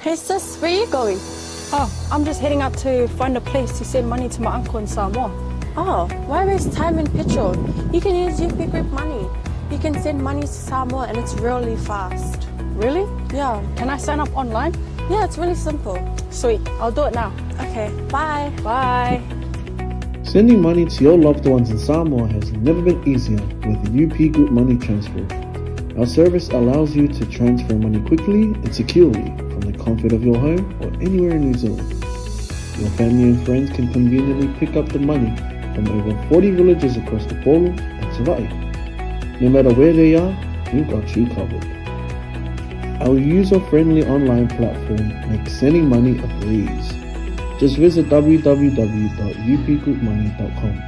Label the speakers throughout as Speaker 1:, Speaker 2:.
Speaker 1: Hey sis, where are you going?
Speaker 2: Oh, I'm just heading out to find a place to send money to my uncle in Samoa.
Speaker 1: Oh, why waste time and petrol? You can use UP Group Money. You can send money to Samoa and it's really fast.
Speaker 2: Really?
Speaker 1: Yeah.
Speaker 2: Can I sign up online?
Speaker 1: Yeah, it's really simple.
Speaker 2: Sweet, I'll do it now.
Speaker 1: Okay, bye.
Speaker 2: Bye.
Speaker 3: Sending money to your loved ones in Samoa has never been easier with UP Group Money Transfer. Our service allows you to transfer money quickly and securely from the comfort of your home or anywhere in New Zealand. Your family and friends can conveniently pick up the money from over 40 villages across the Polo and Savai'i. No matter where they are, we've got you covered. Our user-friendly online platform makes sending money a breeze. Just visit www.upgroupmoney.com.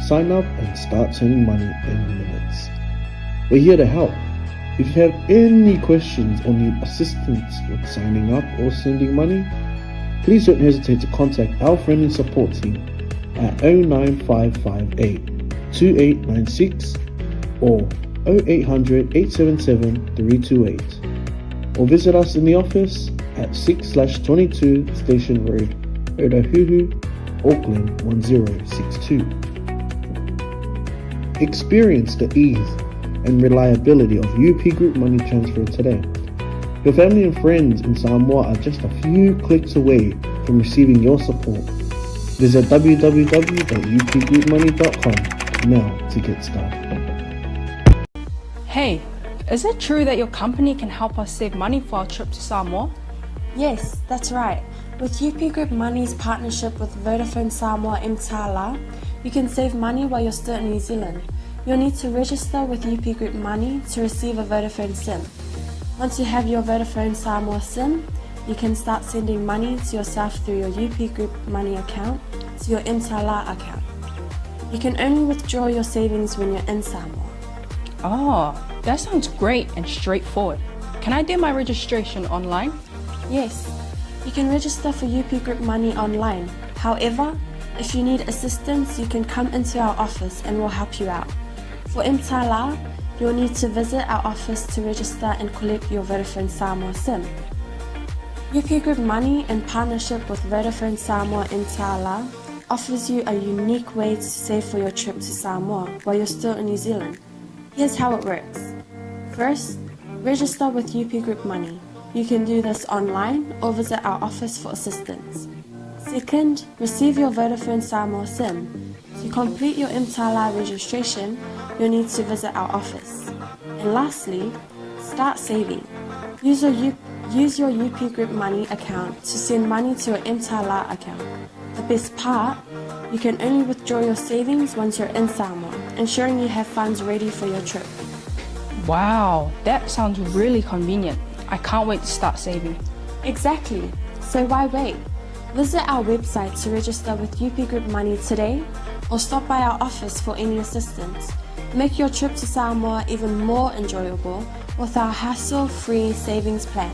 Speaker 3: Sign up and start sending money in minutes. We're here to help. If you have any questions or need assistance with signing up or sending money, please don't hesitate to contact our friendly support team at 09558 2896 or 0800 877 328 or visit us in the office at 6 22 Station Road, Otahuhu, Auckland 1062. Experience the ease and reliability of UP Group Money Transfer today. Your family and friends in Samoa are just a few clicks away from receiving your support. Visit www.upgroupmoney.com now to get started.
Speaker 2: Hey, is it true that your company can help us save money for our trip to Samoa?
Speaker 1: Yes, that's right. With UP Group Money's partnership with Vodafone Samoa Mtala, you can save money while you're still in New Zealand. You'll need to register with UP Group Money to receive a Vodafone SIM. Once you have your Vodafone Samoa SIM, you can start sending money to yourself through your UP Group Money account to your Mtala account. You can only withdraw your savings when you're in Samoa.
Speaker 2: Oh, that sounds great and straightforward. Can I do my registration online?
Speaker 1: Yes, you can register for UP Group Money online. However, if you need assistance, you can come into our office and we'll help you out. For Mtala, you'll need to visit our office to register and collect your Vodafone Samoa SIM. UP Group Money, in partnership with Vodafone Samoa Mtala, offers you a unique way to save for your trip to Samoa while you're still in New Zealand. Here's how it works. First, register with UP Group Money. You can do this online or visit our office for assistance. Second, receive your Vodafone Samoa SIM. To complete your Mtala registration, you'll need to visit our office. And lastly, start saving. Use your, U- use your UP Group Money account to send money to your Mtala account. The best part, you can only withdraw your savings once you're in Samoa, ensuring you have funds ready for your trip.
Speaker 2: Wow, that sounds really convenient. I can't wait to start saving.
Speaker 1: Exactly. So why wait? Visit our website to register with UP Group Money today or stop by our office for any assistance. Make your trip to Samoa even more enjoyable with our hassle-free savings plan.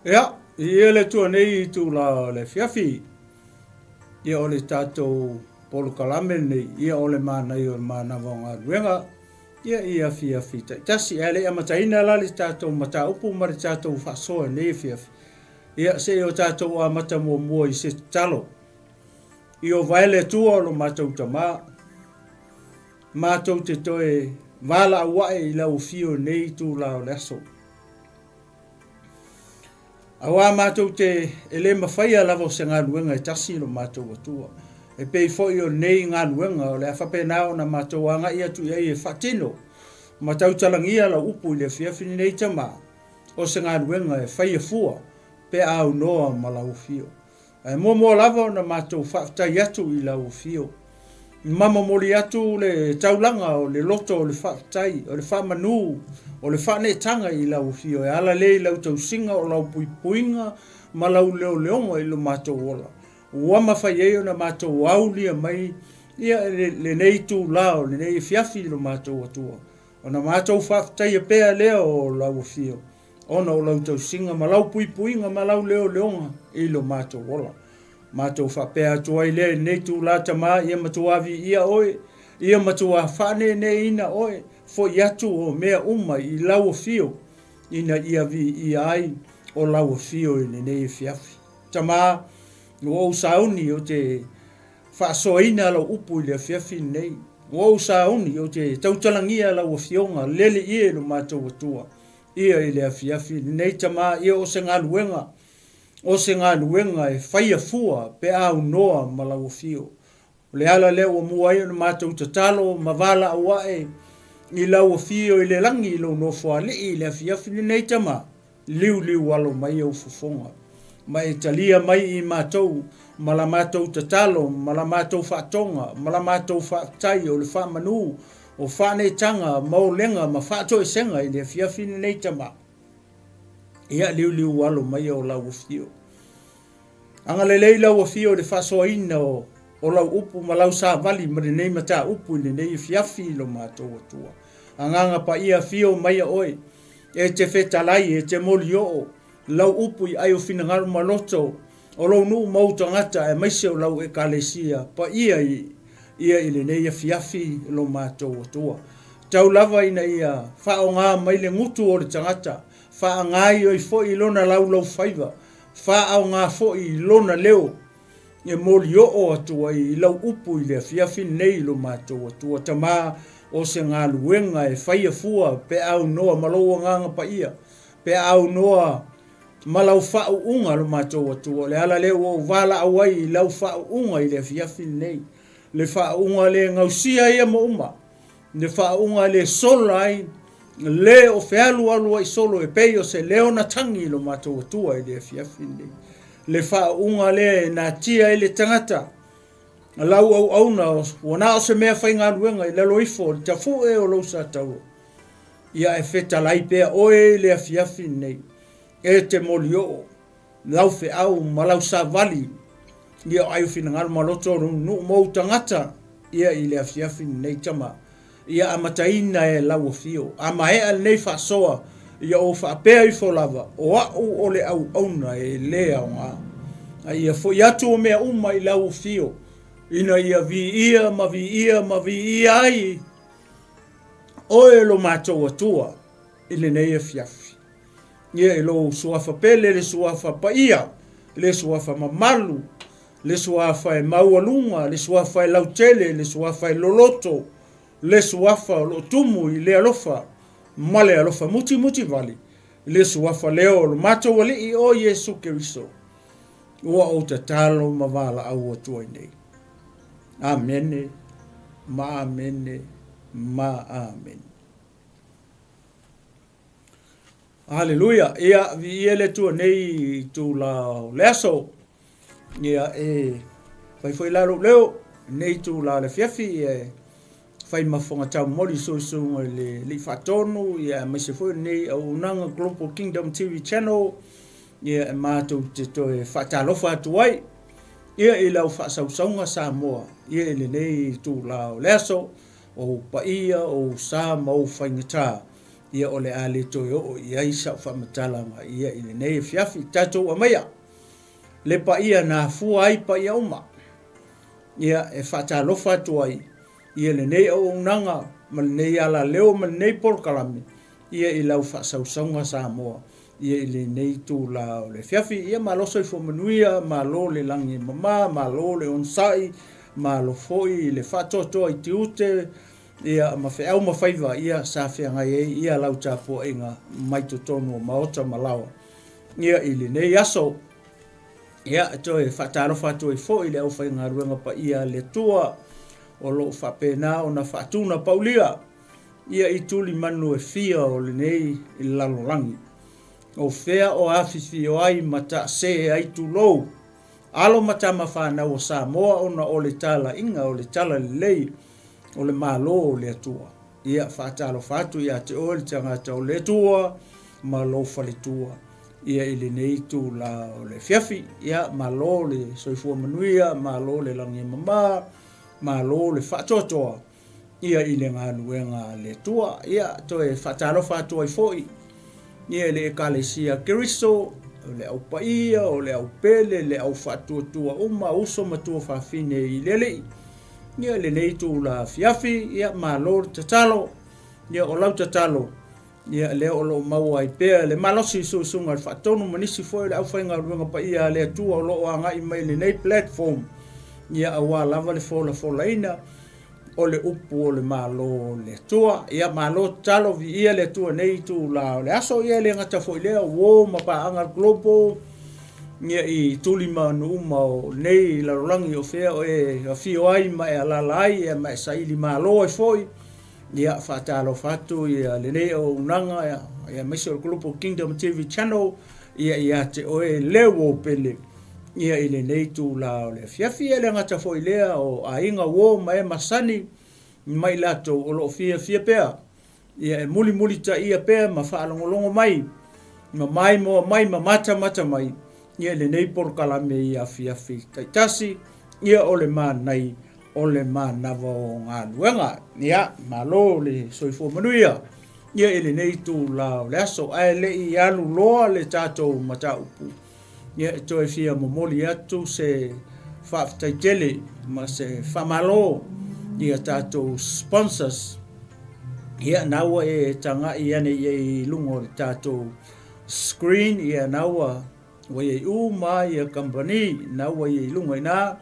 Speaker 4: Ia, i ia le Atua nei i tula o le afiafi, ia o le tatou polokalame lenei, ia o le manaia o le manava o galuega, ia i afiafi taitasi. Ae le i amataina la le tatou mataupu ma le tatou faasoa i lenei afiafi, ia se i o tatou amata muamua i se tatalo. I o vae le Atua o lo matou Tama, matou te toe valaau ae i lau afio i lenei itula o le aso. Auā matou te e le mafaia lava o se galuega e tasi lo matou Atua. E pei foi o lenei galuega o le a faapena ona matou agai atu i ai e faatino ma tautalagia lau upu i le afiafi lenei Tama, o se galuega e faia fua pe a aunoa ma lau afio. Ae muamua lava ona matou faafetai atu i lau afio ma momoli atu le taulaga o le loto o le faafetai, o le faamanu, o le faaneetaga i lau afio e ala lea i lau tausiga o lau puipuiga ma lau leoleoga i lo matou ola ua mafai ai ona matou aulia mai ia lenei itula o lenei afiafi i lo matou Atua. Ona matou faafetaia pea lea o lau afio. ona o lau tausiga ma lau puipuiga ma lau leoleoga i lo matou ola. Matou faapea atu ai lea i lenei itula, Tama, ia matua viia oe, ia matua faaneeneeina oe, foi atu o mea uma i lau afio, ina ia viia ai o lau afio i lenei afiafi. Tama, ua ou sauni ou te faasoaina lau upu i le afiafi lenei. Ua ou sauni ou te tautalagia lau afioga lele ia i lo matou Atua, ia i le afiafi lenei, Tama, ia o se galuega, o se galuega e faia fua pe a aunoa ma lau afio. O le ala lea ua mua ai ona matou tatalo ma valaau ae i lau afio i le lagi i lou nofoalii i le afiafi lenei, Tama, liuliu alo mai ou fofoga, ma e talia mai i matou ma la matou tatalo ma la matou faatoga ma la matou faafetai o le faamanu o faaneetaga ma olega ma faatoesega i le afiafi lenei, Tama. Ia liuliu alo mai o lau afio. Agalelei lau afio i le faasoaina o, o lau upu ma lau savali ma lenei mataupu i lenei afiafi i lo matou Atua. Agaga Paia afio maia oe, e te fetalai, e te molioo lau upu i ai o finagalo ma loto o lou nuu ma ou tagata aemaise o lau Ekalesia paia i ia i lenei afiafi lo matou Atua. Tau lava ina ia faaaoga mai le gutu o le tagata, faagaoioi foi i lona laulaufaiva, faaaoga foi i lona leo e molioo atu ai i lau upu i le afiafi lenei i lo matou Atua. Tama, o se galuega e faia fua pe a aunoa ma lou Agaga Paia, pe a aunoa ma lau faauuga lo matou Atua. O le ala lea ua ou valaau ai i lau faauuga i le afiafi lenei, le faauuga le gausia ia ma uma, le faauuga le sola ai, le o fealualu ai solo e pei o se leo na tagi i lo matou Atua i le afiafi lenei. Le faauuga lea e natia ai le tagata, lau auauna ua na o se mea faigaluega i lalo ifo o le tafue o lou satauro. Ia e fetalai pea oe i le afiafi lenei, e te molioo lau feau ma lau savali ia o ai o finagalo ma loto o lou nuu ma ou tagata ia i le afiafi lenei tama ia amataina e lau afio a maea lenei faasoa ia ou faapea ifo lava o au o le auauna e le aoga a ia foi atu o mea uma i lau afio ina ia viia ma viia ma viia ai oe lo matou Atua i lenei afiafi. Ia i lou suafa pele, le suafa paia, le suafa mamalu, le suafa e maualuga, le suafa e lautele, le suafa e loloto, le suafa o lo o tumu i le alofa ma le alofa mutimutivale, le suafa lea o lo matou Alii o Iesu Keriso, ua ou tatalo ma valaau atu ai nei. Amene ma amene ma amene. Haleluia. Ia, viia le Atua nei itula o le aso. Ia, e fai foi la lou leo nei itula o le afiafi, ia, e fai ma fofoga taumoli susuga i le Alii Faatonu, ia, aemaise foi o lenei auaunaga Global Kingdom TV Channel, ia, e matou te toe faatalofa atu ai, ia, i lau faasausauga Samoa, ia, i lenei itula o le aso, o ou paia, o ou sa ma ou faigata, ia o le a le toe oo i ai sau faamatalaga ia i lenei afiafi. Tatou aumaia le paia na afua ai paia uma, ia e faatalofa atu ai ia lenei auaunaga ma lenei alaleo ma lenei polokalame ia i lau faasausauga Samoa ia i lenei itula o le afiafi. Ia malo soifua manuia, malo le lagi e mama, malo le onosai, malo foi le faatoatoa i tiute, ia ma feau ma faiva ia sa feagai ai ia lau tapuaiga mai totonu o maota ma laoa ia i lenei aso. Ia e toe faatalofa atu ai foi i le aufaigaluega paia a le Atua o lo o faapena ona faatunapaulia ia i tulimanu e fia o lenei lalolagi. O fea o afifio ai ma taasē ai tulou alo ma tama fanau o Samoa ona o le talaiga o le talalelei o le Malo o le Atua. Ia faatalofa atu ia te oe le tagata o le Atua ma lou faletua ia i lenei itula o le afiafi. Ia malo le soifua manuia, malo le lagi e mama, malo le faatoatoa ia i le galuega a le Atua. Ia toe faatalofa atu ai foi. Ia i le Ekalesia a Keriso, o le Au Paia, o le Au Pele, le Au Faatuatua uma, uso ma tuafafine i le Alii. Ia i lenei itula afiafi, ia malo le tatalo. Ia o lau tatalo, ia lea o lo o maua ai pea le malosi i susuga i le Faatonu ma nisi foi o le aufaigaluega paia a le Atua o lo o agai mai i lenei platform, ia aua lava le folafolaina o le upu o le Malo o le Atua. Ia malo tatalo, viia le Atua nei itula o le aso. Ia e le gata foi i lea, uo ma paaga le Global, ia i tuli ma nuuma o nei lalolagi o fea o e afio ai ma e alala ai, ia ma e saili malo ai foi. Ia faatalofa atu ia lenei auaunaga, ia, aemaise o le Global Kingdom TV Channel, ia ia te oe le uo pele. Ia i lenei itula o le afiafi, e le gata foi i lea o aiga uo ma e masani ma i latou o lo o fiafia pea, ia e mulimulitaia pea ma faalogologo mai ma maimoa mai ma matamata mai ia i lenei polokalame i afiafi taitasi, ia o le manai o le manava o galuega. Ia, malo le soifua manuia ia i lenei itula o le aso. Ae le i alu loa le tatou mataupu, Ia, e toe fia momoli atu se faafetai tele ma se faamalo i a tatou sponsors. Ia, na ua e tagai ane i ai i luga o le tatou screen, ia na ua ua i ai uma ia kamupani, na ua i ai i luga i ina.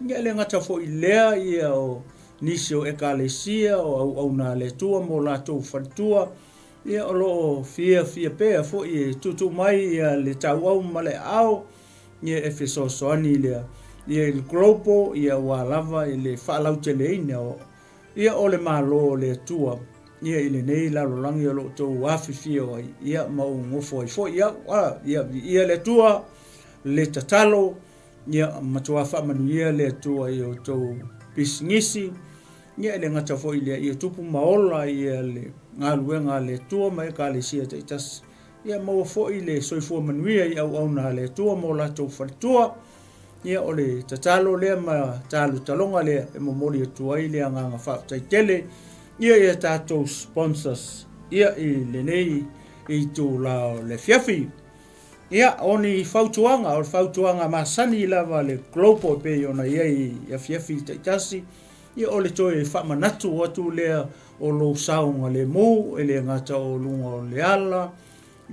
Speaker 4: Ia, e le gata foi i lea, ia o nisi o ekalesia, o auauna a le Atua mo latou faletua, Ia, o lo o fiafia pea foi e tuutuu mai ia le tauau ma le aao ia e fesoasoani lea ia i le global ia aua lava i le faalauteleina o ia o le Malo o le Atua ia i lenei lalolagi o lo o outou afifio ai ia ma ou nofo ai foi au. A, ia viia le Atua, le tatalo ia matua faamanuia le Atua i outou pisinisi. Ia e le gata foi i lea, ia tupu ma ola ia le galuega a le Atua ma Ekalesia taitasi. Ia maua foi le soifua manuia i auauna a le Atua ma o latou faletua. Ia o le tatalo lea ma talotaloga lea e momoli atu ai le agaga faafetai tele ia i a tatou sponsors ia i lenei itula o le afiafi. Ia, o ni fautuaga, o le fautuaga masani lava a le Global e pei ona i ai i afiafi taitasi, Ia o le toe faamanatu atu lea o lou saogalemu, e le gata o luga o le ala,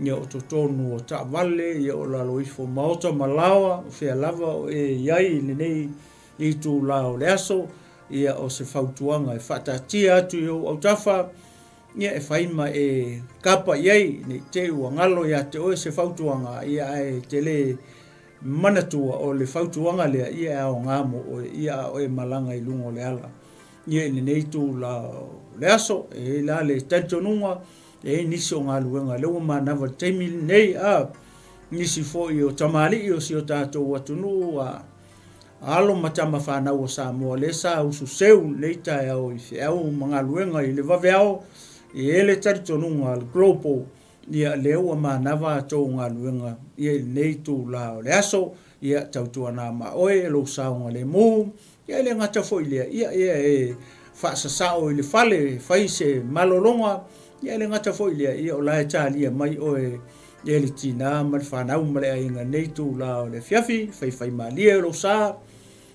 Speaker 4: ia o totonu o taavale, ia o lalo ifo o maota ma laoa, o fea lava o e i ai i lenei itula o le aso, ia o se fautuaga e faataatia atu i ou autafa, ia e fai ma e kapa i ai, ne i te i ua galo ia te oe se fautuaga, ia ae te le Manatua, o le fautuaga lea, ia e aoga mo oe, ia a oe malaga i luga o le ala. Ia i lenei itula o le aso, e i ai la le talitonuga, e i ai nisi o galuega lea ua manava i le taimi lenei, a nisi foi o tamalii o si o tatou atunuu, a alo ma tama fanau a Samoa lea sa ususeu lenei taeao i feau ma galuega i le vaveao, e i ai le talitonuga a le Global Ia, lea ua manava a tou galuega ia i lenei itula o le aso, ia tautuana ma oe e lou saogalemu, ia e le gata foi i lea, ia, ia e faasasao i le fale, e fai se malologa, ia e le gata foi i lea, ia o la e talia mai oe e le tina ma le fanau ma le aiga i lenei itula o le afiafi, faifaimalie lou sa,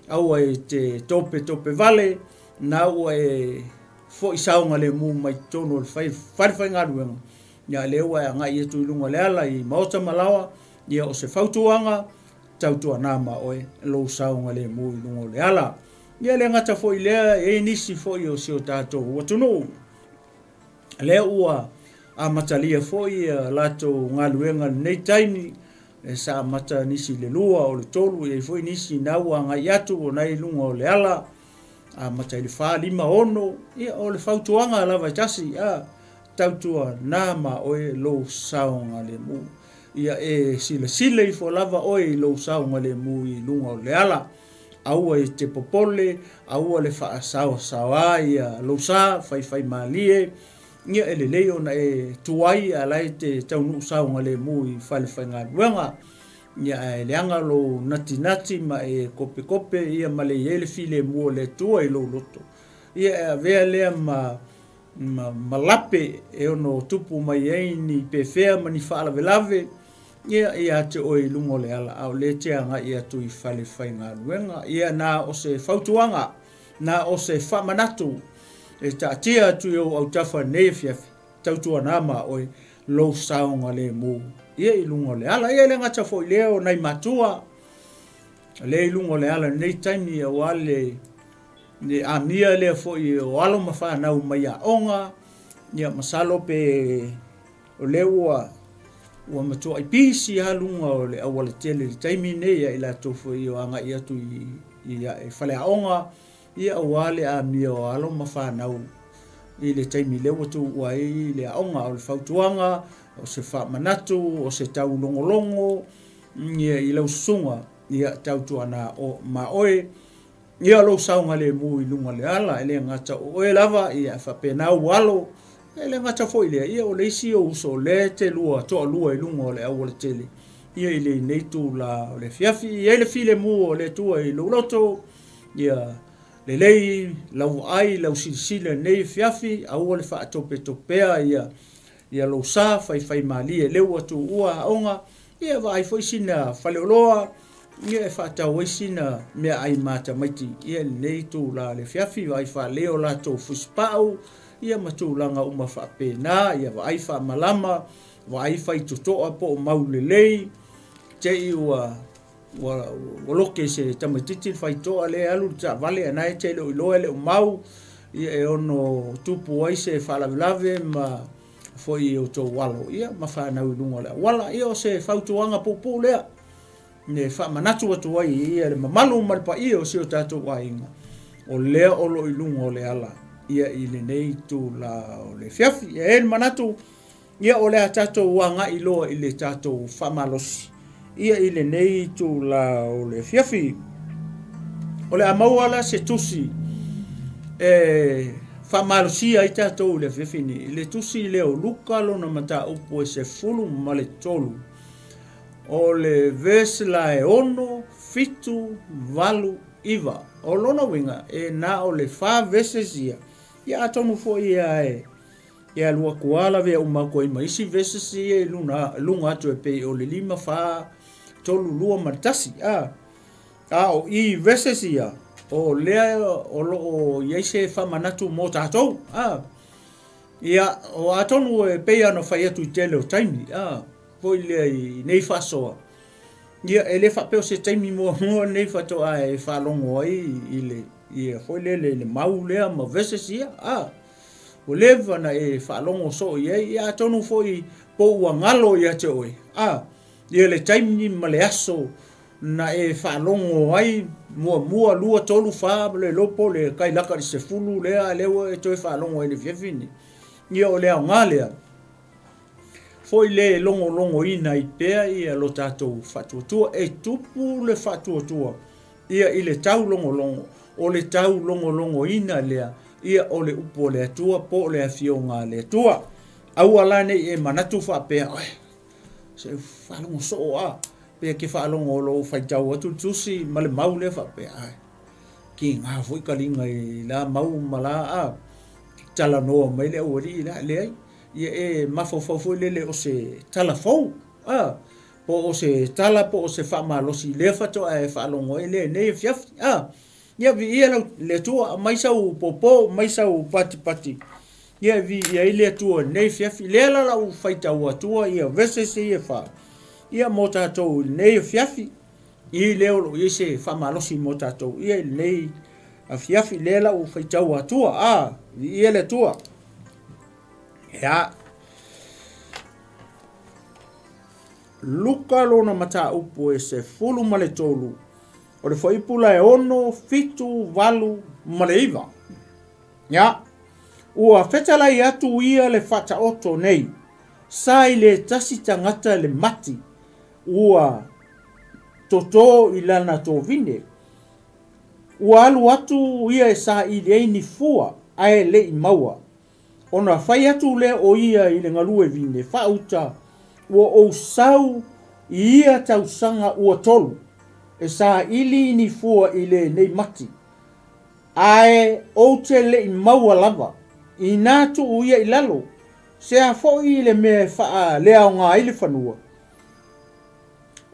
Speaker 4: aua e te topetope vale, na ua e foi saogalemu mai totonu o le fale faigaluega, ia lea ua e agai atu i luga o le ala i maota ma laoa, ia o se fautuaga, tautuana ma oe lou saogalemu i luga o le ala. Ia le gata foi lea, e i ai nisi foi o si o tatou atunuu, lea ua amatalia foi ia latou galuega i lenei taimi, e sa amata nisi i le 2 o le 3, e i ai foi nisi na ua agai atu o na i luga o le ala, amata i le 4, 5, 6, ia o le fautuaga lava e tasi, a, tautua na ma oe lou saogalemu. Ia e silasila ifo lava oe i lou saogalemu i luga o le ala. Aua e te popole, aua le faasaosaoa ia lou sa, faifaimalie, ia e lelei ona e tuai a la e te taunuu saogalemu i fale faigaluega. Ia ae leaga lou natinati ma e kopekope ia ma le i ai le filemu o le Atua i lou loto. Ia e avea lea ma. ma malape e ono tupu mai ai ni pefea ma ni faalavelave ia ia te oe i luga o le ala, a o lea e te agai atu i fale faigaluega. Ia na o se fautuaga, na o se faamanatu e taatia atu i ou autafa nei afiafi, tautuana ma oe lou saogalemu ia i luga o le ala. Ia e le gata foi i lea o nai matua lea i luga o le ala i lenei taimi aua le le amia lea foi o alo ma fanau mai aoga, ia masalo pe o lea ua ua matuai pisi lava luga o le aualatele i le taimi nei ia i latou foi o agai atu i, i, i faleaoga, ia aua le amia o alo ma fanau i le taimi lea ua tuua ai le aoga. O le fautuaga, o se faamanatu, o se taulogologo ia i lau susuga, ia tautuana o ma oe Ia lou saogalemu i luga o le ala, e le gata o oe lava, ia e faapena ou alo, e le gata foi i lea, ia o le isi ou uso o lea e te lua toalua i luga o le aualatele, ia i lenei itula o le afiafi. E i ai le filemu o le Atua i lou loto, ia lelei lau vaai, lau silasila i lenei afiafi, aua le faatopetopea ia, ia lou sa faifaimalie lea ua tuua aoga, ia vaai foi sina faleoloa, Ia e faatau ai sina meaai ma tamaiti ia i lenei itula o le afiafi, vaai faaleo latou fusipau ia ma tulaga uma faapena, ia vaai faamalama, vaai faitotoa po o mau lelei, te i ua ua ua loke se tamaititi le faitotoa lea e alu le taavale a na e te le o iloa e le o mau, ia e ono tupu ai se faalavelave ma foi i outou alo ia ma fanau i luga o le auala. Ia o se fautuaga puupuu lea e faamanatu atu ai ia le mamalu ma le paia o si o tatou aiga o lea o lo o i luga o le ala ia i lenei itula o le afiafi. E i ai le manatu ia o le a tatou agai loa i le tatou faamalosi ia i lenei itula o le afiafi. O le a maua la se tusi e faamalosia ai tatou i le afiafi nei, i le tusi lea o Luka lona mataupu e 13. O le verse la e 6, 7, 8, 9. O lona uiga e na o le fa verses ia, ia atonu foi ia e e alu atu lava lavea uma atu ai ma isi verses ia i luna, luga atu e pei o le 5, 4, 3, 2 ma le 1. A, a o i verses ia, o lea o lo o i ai se faamanatu mo tatou. A, ia, o atonu e pei ona fai atu i tele o taimi, a, foi lea i nei faasoa, ia, e le faapea o se taimi muamua lenei faatoa e faalogo ai i le, ia, foi lele i le mau lea ma verses ia, a, Ua leva ona e faalogo soo i ai, ia atonu foi po ua galo ia te oe, a, ia le taimi ma le aso na e faalogo ai muamua, lua, tolu, fa, le iloa po o le kai laka i le sefulu lea, a lea ua e toe faalogo ai i le afiafi lenei. Ia o le aoga lea, foi le e logologoina ai pea ia lo tatou faatuatua. E tupu le faatuatua ia i le taulogologo, o le taulogologoina lea ia o le upu a le Atua po o le Afioga a le Atua. Aua la ne i e manatu faapea, Oe, se faalogo soo a, pe ke faalogo o lou faitau atu le tusi ma le mau lea faapea, ai, kiga foi kaliga i la mau ma la a, talanoa mai le aualii la, leai, ia e mafaufau foi lele o se tala fou, a, po o se tala po o se faamalosi lea faatoa e faalogo ai lea i nei afiafi, a. Ia viia lau, le Atua, aumai sau pōpō, aumai sau patipati, ia e viia ai le Atua i lenei afiafi. Lea la lau faitau atua ia verses ia e fa, ia mo tatou i lenei afiafi, i lea o lo o i ai se faamalosi mo tatou ia i lenei afiafi. Lea lau faitau atua, a, viia le Atua. Ia. Luka lona mataupu e 13, O le fuaiupu la e 6, 7, 8 ma le 9. Ia, ua fetalai atu ia le faataoto nei, sa i le tasi tagata le mati ua totō i lana tovine. Ua alu atu ia e saili ai ni fua ae le i maua. Ona fai atu lea o ia i le galue vine faauta, ua ou sau i ia tausaga ua tolu, e saili ni fua i lenei mati, ae ou te le i maua lava. Inā tuu ia i lalo, sea foʻi le mea e faaleaoga ai le fanua?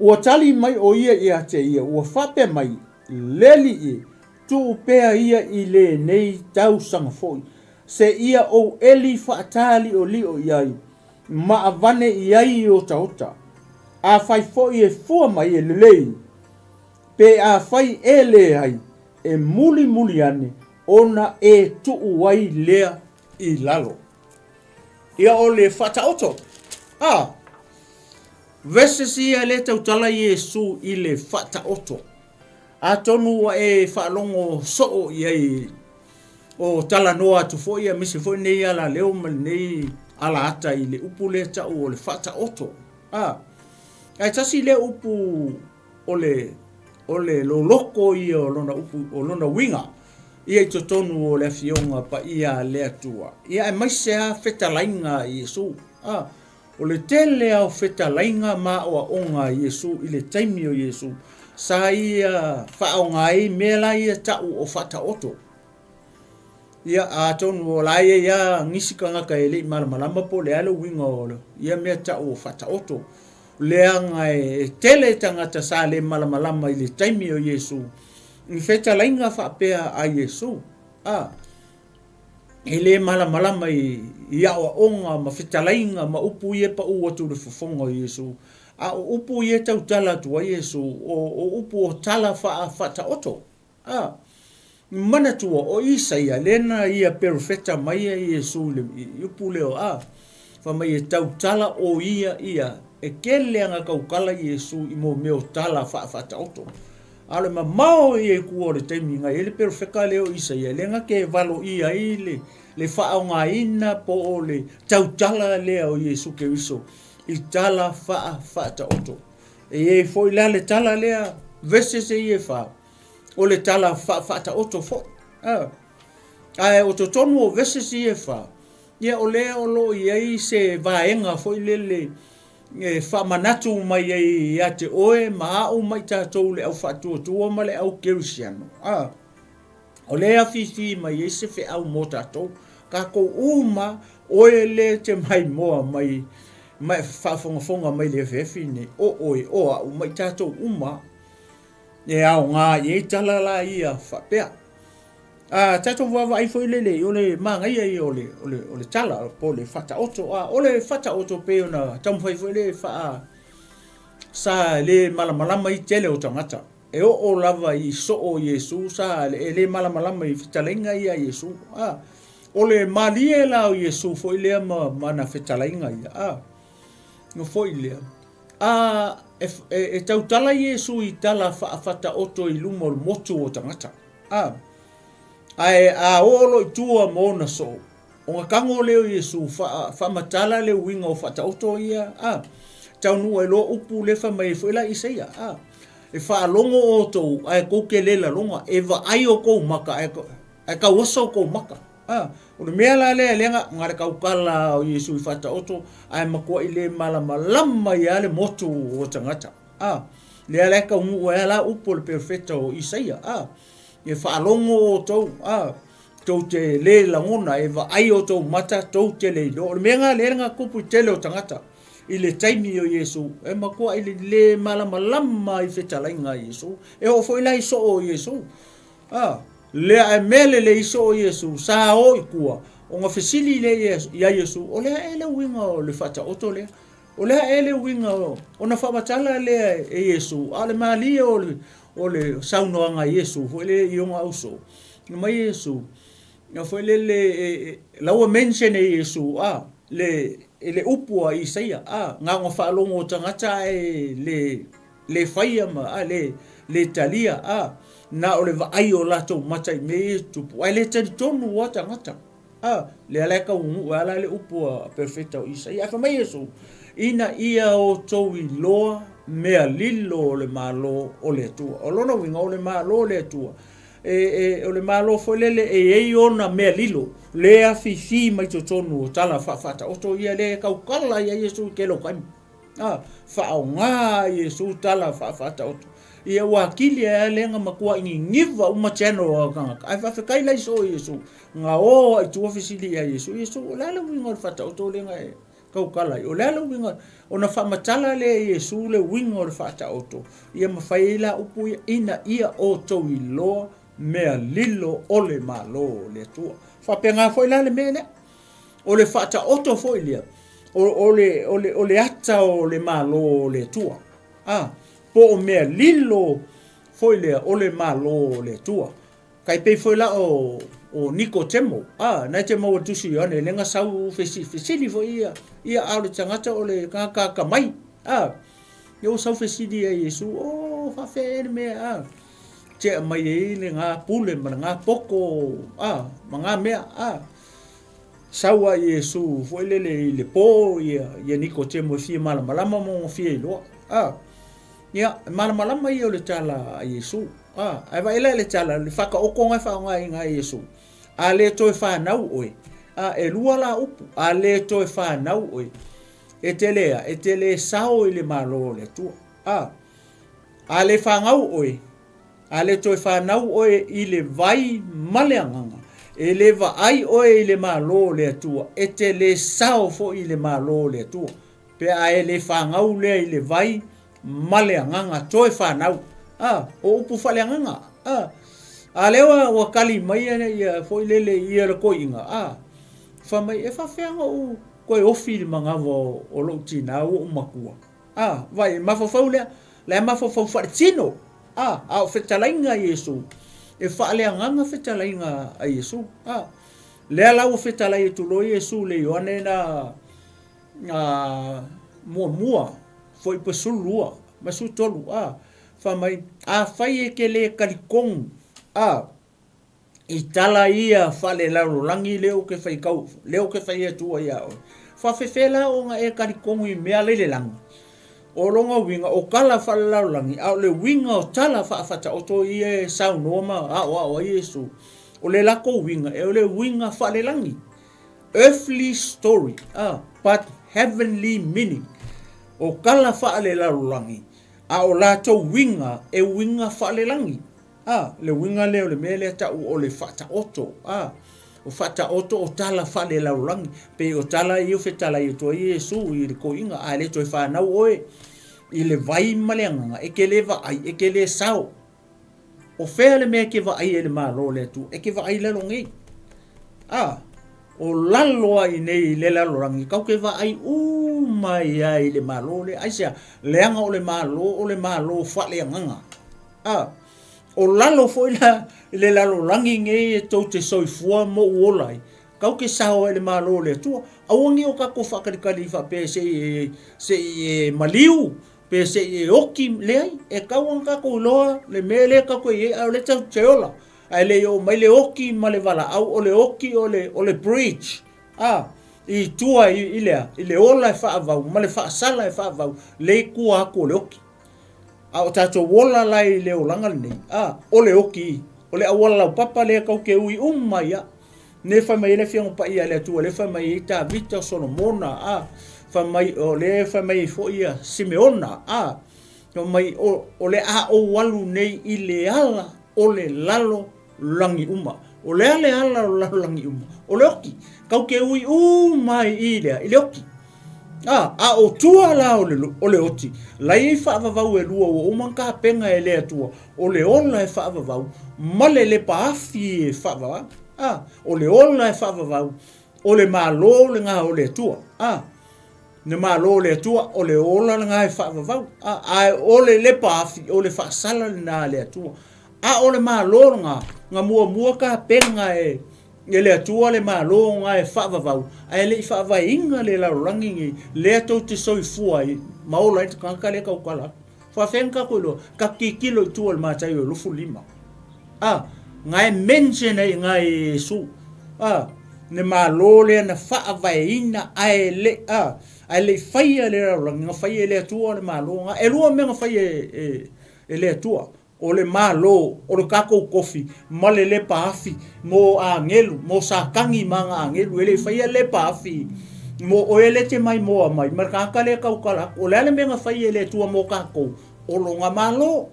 Speaker 4: Ua tali mai ʻo ia iā te ia, ua faapea mai, Le Alii e, tuu pea ia i lenei tausaga foʻi, seia ou ʻeli faataliʻoliʻo i ai, ma avane i ai i otaota. Afai foʻi e fua mai e lelei, pe afai e leai, e mulimuli ane ona e tuu ai lea i lalo. Ia o le faataoto. A. Verses ia lea tautala Iesu i le faataoto. Atonu ua e faalogo soo i ai o talanoa atu foi aemaise foi lenei alaleo ma lenei alaata i le upu lea tau o le faataoto. A. Ae tasi lea upu o le o le loloko ia o lona upu o lona uiga ia i totonu o le Afioga Paia a le Atua, ia aemaise lava fetalaiga a Iesu. A, o le tele lava o fetalaiga ma aoaoga a Iesu i le taimi o Iesu, sa ia faaaoga ai mea la ia ta'u o faataoto. Ia, atonu o la e i ai lava nisi tagata e le i malamalama po o le a le uiga o ia mea ta'u o faataoto. Leaga e tele tagata sa le malamalama i le taimi o Iesu i fetalaiga faapea a Iesu, a e le malamalama i aoaoga ma fetalaiga ma upu ia e paʻu atu i le fofoga o Iesu. A o upu ia e tautala atu ai Iesu, o upu o tala faataoto. A, manatua, o Isaia, lea na ia perofeta mai ai Iesu i le i upu lea o a, fai mai e tautala o ia ia, e tele ana tautala Iesu i mo mea o tala faafaataoto. A o le mamao ia i tua o le taimi na i ai le perofeta lea o Isaia, lea na te valoia ai le, le faaaogaina po o le tautala lea o Iesu Keriso i tala faafaataoto. E i ai foi la le tala lea, verses ia e fa, o le tala faafaataoto foi. A, ae o totonu o verses ia e fa, ia o lea o lo o i ai se vaega foi lele e faamanatu mai ai ia te oe ma au ma i tatou le au faatuatua ma le au kerisiano. A, o lea e afifi mai ai se feau mo tatou. Tatou uma, oe le te maimoa mai ma e faafogafoga mai le efiefi nei, o oe, o au ma i tatou uma, E aoga i ai tala la ia faapea. A tatou vaavaai foi lele, o le manaia ia o le, o le, o le tala po o le faataoto. A o le faataoto pei ona taumafai foi le faa sa le malamalama i tele o tagata. E oo lava i soo o Iesu sa e le malamalama i fetalaiga ia a Iesu. A o le malie la o Iesu foi lea ma, ma ana fetalaiga ia. A no foi lea. A e, e, e tautala Iesu i tala faafataoto i luma o le motu o tagata. A, ae a oo loa i tua ma ona soo, ona tago lea o Iesu faa, faamatala le uiga o faataoto ia, a, taunuu ai loa upu lea fai mai ai foi la Isaia, a, e faalogo outou ae tou te le lalona, e vaai outou maka ae, ae tauoso outou maka. A, o le mea la lea, lea na, na le tautala o Iesu i faataoto, ae matuai le malamalama ai lava le motu o tagata. A, lea la e taunuu ai lava la upu o le perofeta o Isaia. A, e faalogo outou, a, tou te le lagona, e vaai outou mata, tou te le iloa. O le mea lena lea na tupu i tele o tagata i le taimi o Iesu, e matuai le le malamalama i fetalaiga a Iesu. E oo foi la i soo o Iesu. A, lea ae mea lelei soo Iesu, sa o i tua, ona fesili lea ia Iesu, o le a ea le uiga o le faataoto lea? O le a ea le uiga o, ona faamatala lea e Iesu, a o le malie o le, o le saunoaga a Iesu foi lea i ona ausoo, fai mai Iesu, na foi lele, e, e, la ua mention e Iesu, a, le, e le upu a Isaia, a, na ona faalogo o tagata ae le, le faia ma a le le talia a na o le vaai o latou mata i mea ia e tutupu ae le talitonu ua tagata a lea la e taunuu ai la le upu a perofeta o Isaia ae fai mai Iesu ina ia outou iloa mea lilo o le Malo o le Atua. O lona uiga o le Malo o le Atua e, e, o le Malo foi lele e i ai ona mea lilo le afifi mai totonu o tala faafaataoto ia lea e tautala ia Iesu i tele o taimi. A, faaaoga Iesu tala faafaataoto. Ia ua akili ai a lea na matuaʻi niniva uma channel o tagata. Ae faafetai la i soo Iesu, na o a i tua fesili ia Iesu, Iesu, o le a le uiga o le faataoto lea na e tautala ai? O le a le uiga? Ona faamatala lea e Iesu le uiga o le faataoto, ia ma fai ai la upu ia, ina ia outou iloa mea lilo o le Malo o le Atua. Faapena foi la le mea lea. O le faataoto foi lea, o, o, le, o, le, o le ata o le Malo o le Atua. A, po o mea lilo foi lea o le Malo o le Atua. Tai pei foi la o, o Nikotemo, a, na e te maua tusi Ioane, le na sau fesili, fesili foi ia, ia a o le tagata o le tagata atamai, a, ia ua sau fesili ia Iesu, o, faafea ea le mea, a, tea mai ai le gā pule ma le gā poto, a, ma gā mea, a, sau a Iesu foi lele i le pō ia, ia Nikotemo e fia malamalama ma ona fia iloa, a, ia, e malamalama ia o le tala a Iesu, a, ae vaai la i le tala, le faataotoga e faaaogaina e Iesu, a le toe fanau oe, a, e lua la upu, a le toe fanau oe, e te lea, e te le sao i le Malo o le Atua, a, A le fanau oe, a le toe fanau oe i le vai ma le agaga, e le vaai oe i le Malo o le Atua, e te le sao foi i le Malo o le Atua, pe a e le fanau lea i le vai ma le agaga toe fanau. A, o upu faaleagaga. A, a lea ua, ua kali mai ia, ia foi lele ia le toeaina, a, fai mai, e faafefea ona ou toe ofi i le manava o, o lou tinā ua ou matua. A, vai, e mafaufau lea, la e mafaufau faaletino. A, a o fetalaiga a Iesu, e faaleagaga fetalaiga a Iesu. A, lea la ua fetalai atu loa Iesu le Ioane na, na muamua, foi pe 12 ma 13, a, fai mai, afai e te le talitonu, a, I tala ia faalelalolagi lea ou te fai kau, lea ou te fai atua iā oe. Faafefea la ona e talitonu i mea la i le lagi? O lona uiga, o tala faalelalolagi, a o le uiga o tala faafaataoto ia e saunoa ma aoao ai Iesu, o le latou uiga, e o le uiga faalelagi, earthly story, a, but heavenly meaning. O tala faalelalolagi, a o latou uiga, e uiga faalelagi. A, le uiga lea o le mea lea tau o le faataoto, a, o faataoto o tala faalelalolagi, pei o tala ia o fetalai atu ai Iesu i le toeaina, a le toe fanau oe i le vai ma le agaga, e te le vaai, e te le sao. O fea le mea e te vaai ai i le Malo o le Atua? E te vaai i lalo nei. A, o lalo a i nei i le lalolagi, kau te vaai uma ai a i le Malo lea. Aisea? Leaga o le Malo o le Malo faaleagaga. A, o lalo foi la i le lalolagi nei e tou te soifua ma ou ola ai, kau ke sao ai i le Malo o le Atua. Aua nei o tatou faatalikali faapea se i e, se i e maliu, pe se i e oki, leai, e tau ona tatou iloa le mea lea tatou te i ai, a o lea tatou te ola. Ae le i oo mai le oki ma le valaau, o le oki o le, o le bridge, a, i tua i, i le a, i le ola e faavau ma le faasala e faavau, lea i tua atu o le oki. A o tatou ola la i le olaga lenei, a, o le oki, o le auala laupapa lea tou te ui uma ai a. Ne fai mai ai le Afioga Paia a le Atua, lea fai mai ai Tavita, o Solomona, a, fai mai, o lea fai mai ai foi ia Simeona, a, fai mai, o, o le a ou alu nei i le ala o le lalo lagi uma. O le a le ala o le lagi uma? O le oki. Kau ke ui uma ai i lea, i le oki. A, a o tua la o le, o le oti, lai ei faavavau e lua ua uma ona tapena e le Atua, o le ola e faavavau, ma le lepa afi e faavavau. A, o le ola e faavavau, o le Malo lena o le Atua. A, le Malo o le Atua, o le ola lena e faavavau. A, ae o le lepa afi, o le faasala lena a le Atua. A o le Malo lena, na muamua tapena e, e le Atua le Malo lena e faavavau, ae le i faavaeina le lalolagi nei, lea tou te soifua ai ma ola ai le tagata lea e tautala atu. Faafefea ona tatou iloa? Tatou tilotilo i tua o le Mataio 25. A, na e mention ai i ina e Iesu, a, le Malo lea na faavaeina ae le, a, ae le i faia le lalolagi, na faia e le Atua le Malo lena. E lua mea na faia e, e, e le Atua. O le Malo, o le tatou tofi, ma le lepa afi mo agelu, mo Satani ma ana agelu. E le i faia le lepa afi mo oe lea e te maimoa mai, ma le tagata lea e tautala atu. O le a le mea na fai e le Atua mo tatou? O lona Malo.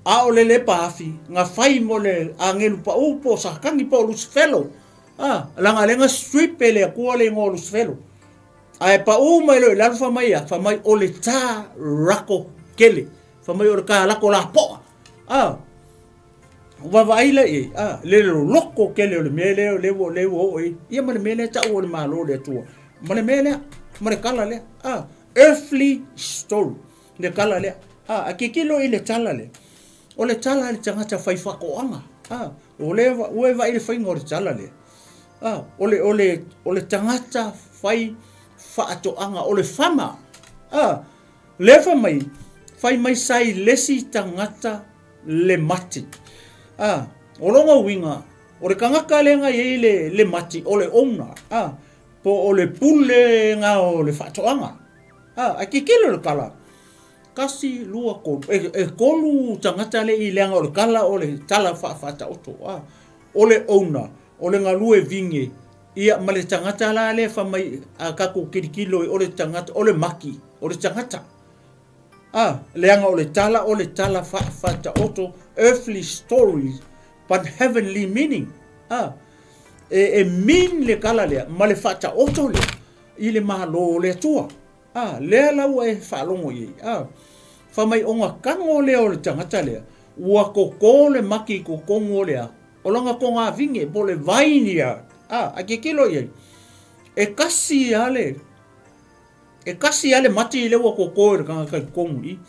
Speaker 4: A o le lepa afi, na fai mo le agelu paʻū po o Satani po o Lusifelo. A, laga lea na strip e le Atua le igoa o Lusifelo. Ae paʻū mai loa i lalo fa mai a, fa mai o le tā rako kele. Fa mai o le tā lako lapoa. A, vaavaai la i ai, a, le loloko kele o le mea lea, lea ua, lea ua oo i ai. Ia ma le mea lea taua o le Malo o le Atua. Ma le mea lea, ma le tala lea. A, earthly story. Le tala lea. A, a tilotilo i le tala lea, o le tala a le tagata fai faatoaga. A, o lea, ua e vaai i le faiga o le tala lea. A, o le, o le, o le tagata fai faatoaga, o le farmer. A, lea fai mai, fai mai sa i le isi tagata le mati. A, o lona uiga, o le tagata lea na i ai le, le mati, o le owner, a, po o le pule na o le faatoaga. A, ae tilotilo le tala, kasi, lua, tolu, e, e tolu tagata le i leaga o le tala o le tala faafaataoto, a, o le owner, o le galue vine, ia ma le tagata la lea fai mai a tatou tilotilo o le tagata, o le maki, o le tagata. A, leaga o le tala o le tala faafaataoto, earthly stories but heavenly meaning. A, e, e mean le tala lea ma le faataoto lea i le Malo o le Atua. A, lea la ua e faalogo i ai. A, fai mai o na tago lea o le tagata lea, ua koko le maki i totonu o le a, o lana togavine, po o le vineyard. A, a tilotilo i ai, e kasi lava le, e kasi lava le mati lea ua koko e le tagata i totonu i i.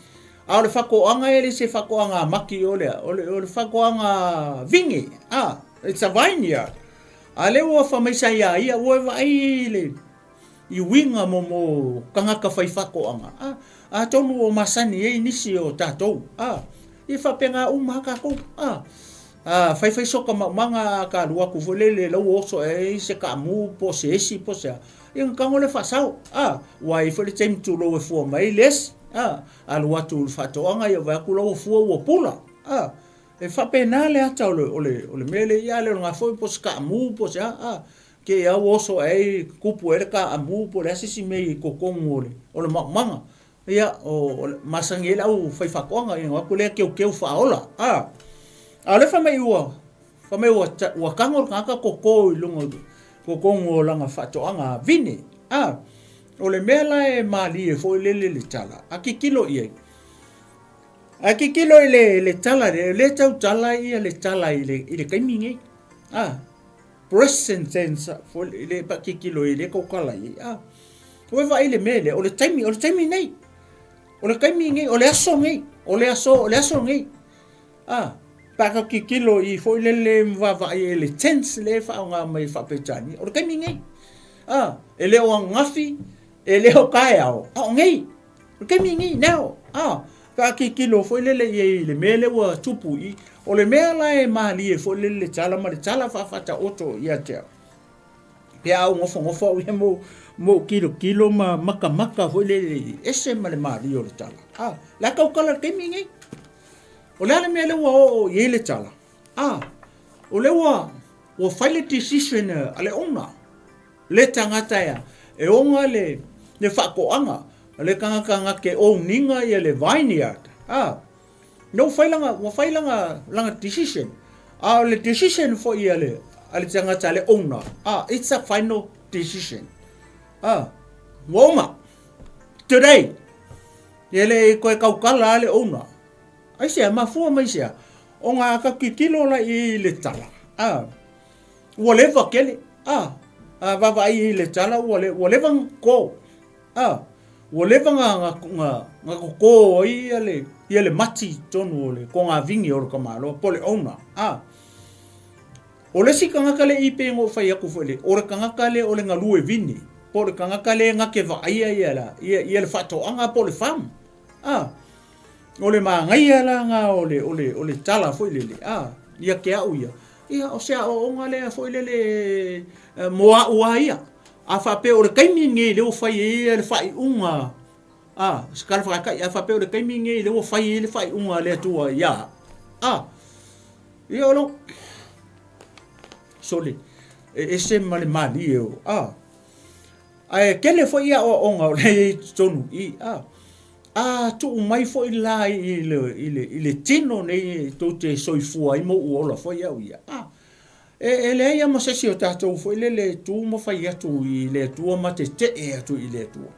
Speaker 4: A o le faatoaga e le se faatoaga a maki o le a, o le, o le faatoaga vine. A, it's a vineyard. A lea ua fai mai sa iā ia, ua e vaai i le i uiga mo mo tagata fai faatoaga, a, atonu o masani ai nisi o tatou, a, ia faapena uma lava tatou, a, a faifai soka maumaga a ka alu atu foi lele la ua oso ae ai se kaamu po o se esi po o se a, ia ona tago lea faasao, a, ua i ai foi le taimi tulou e fua mai ai le esi, a, alu atu i le faatoaga ia vaai atu la ua fua ua pula, a. E faapena le ata o le, o le, o le mea lea, ia a le o lena foi po o se kaamu po o se a, a, te i a ua oso ae ai, tupu ai le kaamu po o le a se isi mea i totonu o le, o le maumaga. Ia, o, o le, masani ai le au faifaatoaga, ia ona o atu lea keukeu faaola, a. A o lea fai mai ua, fai mai ua, ua tago le tagata koko i luga o totonu o lana faatoaga vine, a. O le mea la e malie foi lele le tala, a tilotilo i ai, Ae tilotilo i le, le tala lea, o lea e tautala ia le tala i le, i le taimi nei. Ah, present tense, foi le pa tilotilo i le tautala i ai. Ah, ua vaai le mea lea, o le taimi, o le taimi nei. O le taimi nei, o le aso nei, o le aso, o le aso nei. Ah, pa ka tilotilo i foi lele vaavaai i le tense lea e faaaoga mai e faa-Peretania, o le taimi nei. Ah, e le o ananafi, e le o taeao, a o nei. O le taimi lenei, now, a, pe a tilotilo foi lele i ai i le mea lea ua tupu i i, o le mea la e malie foi lele le tala ma le tala faafaataoto ia te au, pe a ou nofonofo au ia ma ou tilotilo ma matamata foi lele i ese ma le malie o le tala. A, o le a tautala i le taimi lenei? O le a le mea lea ua oo i ai le tala? A, o lea ua, ua fai le decision a le owner. Le tagata ea e oga le le faatoaga, le tagata na te owning-a ia le vineyard, a, na ua fai lana, ua fai lana, lana decision. A o le decision foi a le, a le tagata, le owner, a, it's a final decision. A, ua uma. Today, e le i koe tautala a le owner. Aisea, mafua mai sea, ona a ka tilotilo la i le tala, a, Ua leva tele, a, a vaavaai i le tala ua le, ua leva na koko, a, ua leva na, na, na, na koko ai ia le, ia le mati i totonu o le kogavini o le tamaloa po o le owner, a. O le isi tagata le i pei ona ou fai atu foi le, o le tagata lea o le galue vine, po o le tagata lea na te vaaia ia la, ia, ia le faatoaga po o le farm, a. O le manaia la na o le, o le, o le tala foi lele, a, ia te au ia, Ia, o se aoaoga lea foi lele mo a'u a ia. A faapea o le taimi lenei lea ua fai ai le faaiuga a se tala faataitai, a faapea o le taimi lenei lea ua fai ai le faaiuga a le Atua ia a'u, a, ia o lou, sole, e ese ma le malie o, a, ae tele foi aoaoga o lea e i ai i totonu i i, a. A tuu mai foi la i le, i le, i le tino nei tou te soifua ai ma ou ola foi au ia. A, e, e leai lava ma se isi o tatou foi lele e tu ma fai atu i le Atua ma tetee atu i le Atua.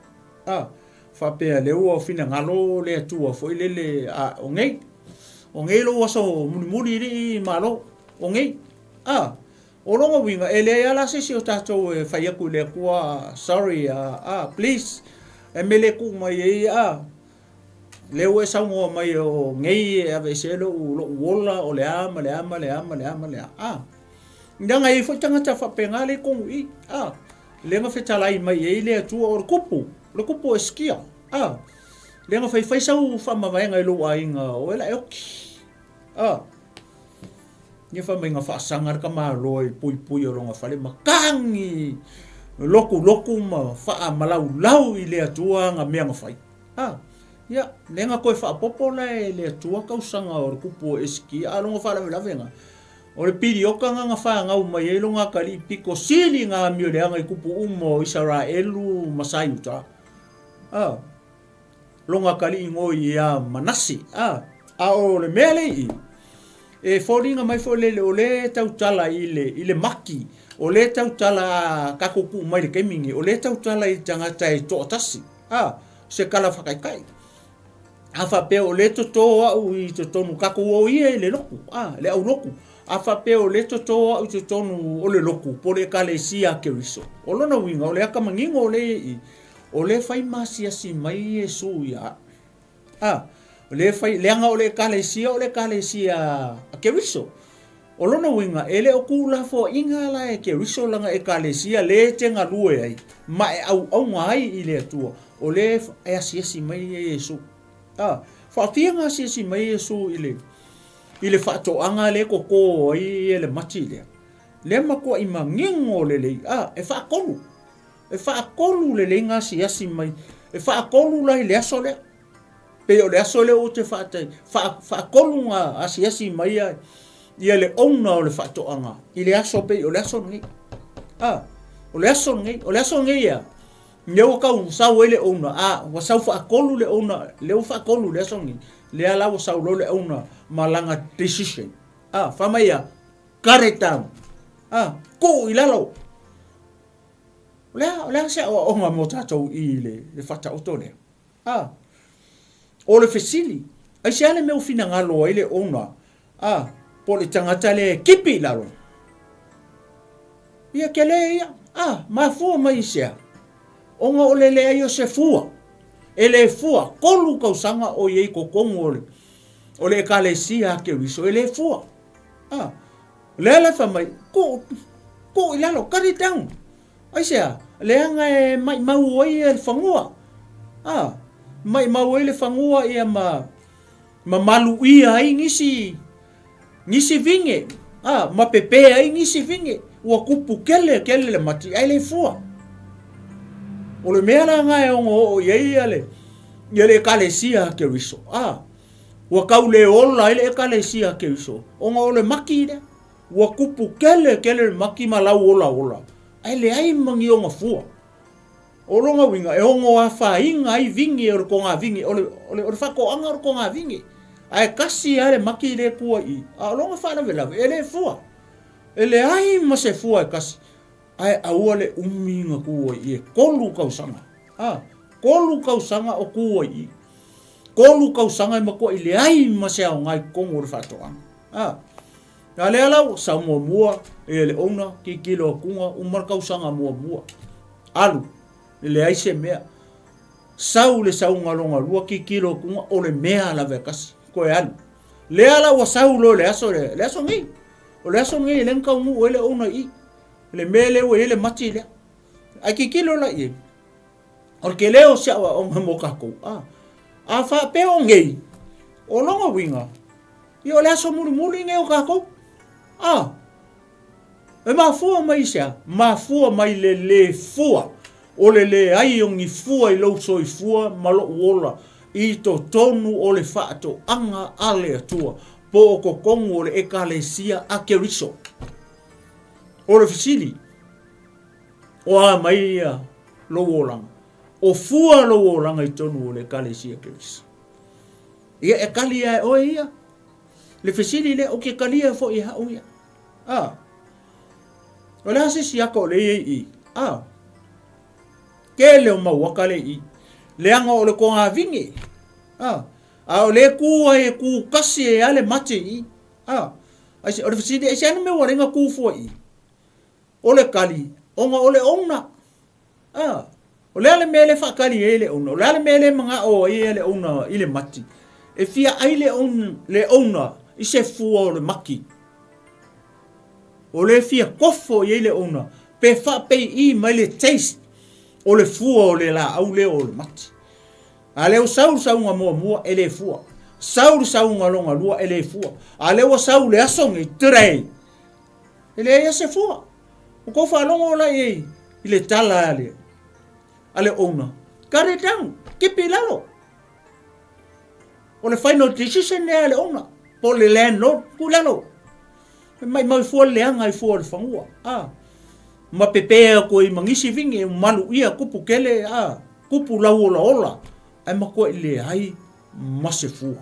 Speaker 4: A, faapea lea ua finagalo le Atua foi lele, a, o nei, o nei lou aso mulimuli alii Malo, o nei. A, O lona uiga, e leai lava la se isi o tatou e fai atu i le Atua, sorry, ah, please, e mele tuu mai ai, ah, lea ua e saunoa mai o nei e aveese lou, lou ola, o le a ma le a ma le a ma le a ma le a, ah. Leaga e i ai foi tagata faapena lea i totonu i i, ah, lea na fetalai mai ai le Atua, o le kupu, o le kupu o Esikia, ah, lea na faifai sau faamavaega i lou aiga, o oe la e oki, ah. Ia fai mai na faasaga le tamaloa i puipui o lona fale ma tagi lotulotu ma faamalaulau i le Atua ana mea na fai. A, ia, lea na toe faaopoopo la e le Atua tausaga o le kupu o Esikia, a o lona faalavelave na, o le piliota na na fanau mai ai lona atalii pito sili na amio leaga i kupu uma o Isaraelu ma sa Iuta. A. lona atalii ngoi ia Manase. A, a o le mea lea i, e foliga mai foi lele o lea tautala i le, i le maki, o lea tautala a tatou tuu mai le taimi nei, o lea tautala i tagata e toatasi, a, se tala faataitai. A faapea o lea toto au i totonu, tatou o ia i le lotu, a, le aulotu. A faapea o lea toto au i totonu o le lotu, po o le ekalesia a Keriso. O lona uiga, o le ata manino o lea i, O lea fai ma asiasi mai Iesu ia a'u. A, o lea fai, leaga o le Ekalesia o le Ekalesia a Keriso. O lona uiga, e le o tuulafoaiga la e Keriso lana Ekalesia le e te galue ai ma e auauna ai i le Atua, o lea e asiasi mai Iesu. A, faafia na asiasi mai Iesu i le, i le faatoaga lea e toto ai le mati lea? Lea matuai manino lelei, a, e faatolu. E faatolu lelei ngā asiasi mai. E faatolu la i le aso lea. Pei o le aso lea ou te faatai, faa, faatolu ngā asiasi mai ia, ia le owner o le faatoaga i le aso pei o le aso lenei. Ah, o le aso lenei, o le aso lenei ia, lea ua tau sau ai le owner, ah, ua sau faatolu le owner, lea ua faatolu le aso lenei, lea la ua sau loa le owner ma lana decision. Ah, fai mai ia, cut it down. Ah, tuu i lalo. O le a, o le a se aoaoga mo tatou i le, le faataoto lea? A, o le fesili, aisea le mea ua finagalo ai le owner, a, po o le tagata lea e kipi i lalo? Ia kele ia, a, mafua mai i sea? Ona o le leai o se fua. E le fua, kolu tausaga o i ai totonu o le, o le ekalesia a Keriso, e le fua. A, O le ala fai mai, Tuu, tuu i lalo, cut it down. Aisea? Leaga e maimau ai le fanua. A, maimau ai le fanua ia ma, ma maluia ai nisi, nisi vine. A, ma pepe ai nisi vine. Ua kupu kele, kele le mati, ae le fua. O le mea la nga e ono oo i ai ia le, ia le ekalesia a Keriso. A, Ua kau le ola ai le Ekalesia a Keriso, ona o le maki lea. Ua kupu kele kele le maki ma lau olaola, ae leai ma ni ona fua. O lona uiga, e ono afaina ai vine o le togavine, o le, o le, o le faatoaga o le togavine. Ae kasi lava le maki lea e tua i i, a o lona faalavelave, e le fua. E leai ma se fua e kasi. Ae aua le umi na tu ai i e kolu tausaga. A, kolu tausaga o tu ai i. Kolu tausaga e matuai leai ma se aoga i totonu o le faatoaga. A, a lea la ua sau muamua e le owner, tilotilo atuga, uma le tausaga muamua. Alu, e leai se mea. Sau le sauga lona lua, tilotilo atuga, o le mea lava e tasi, toe alu. Lea la ua sau loa i le aso lea, le aso nei. O le aso lenei e le na taunuu ai le owner i i. Le mea lea ua i ai le mati lea. Ae tilotilo la i ai, o le tele o se aoaoga mo tatou. A, a faapea o nei, o lona uiga, ia o le aso mulimuli nei o tatou. A, e mafua mai i se a? Mafua mai le le fua, o le leai o ni fua i lou soifua ma lou ola i totonu o le faatoaga a le Atua, po o totonu o le Ekalesia a Keriso. O le fesili, o a mai ia lou olaga? O fua lou olaga i totonu o le Ekalesia Keriso. Ia e kali a e oe ia. Le fesili lea, ou te kalia foi e hau ia. A. O le a se isi aka o lea i i? A. Tele o mau aka lea i i. Leaga o le kogavine. A. A o lea ku ai e ku kasi e ale mate i i. A. Aise, o le fesili, aise ana mea ua lenga ku fua i i? O le kali, ona o le ona. A, o le a le mea le faakali ai le owner? O le a le mea le manao ai le owner i le mati? E fia ai le le owner i se fua o le maki. O le fia kofo i ai le owner pe faapei'i mai le taste o le fua o le laau lea o le mati. A lea ua sau le sauga muamua e le fua. Sau le sauga lona lua e le fua. A lea ua sau le aso nei, today, e leai se fua. Ua tou faalogo la i ai i le tala a le, a le owner, cut it down, kipi i lalo. O le final decision lea a le owner, po o le landlord, tuu i lalo. E maimau fua le leaga i fua o le fanua. A, ma pepe atu ai ma nisi vine, malu ia kupu kele, a, kupu lau olaola, ae matuai leai ma se fua.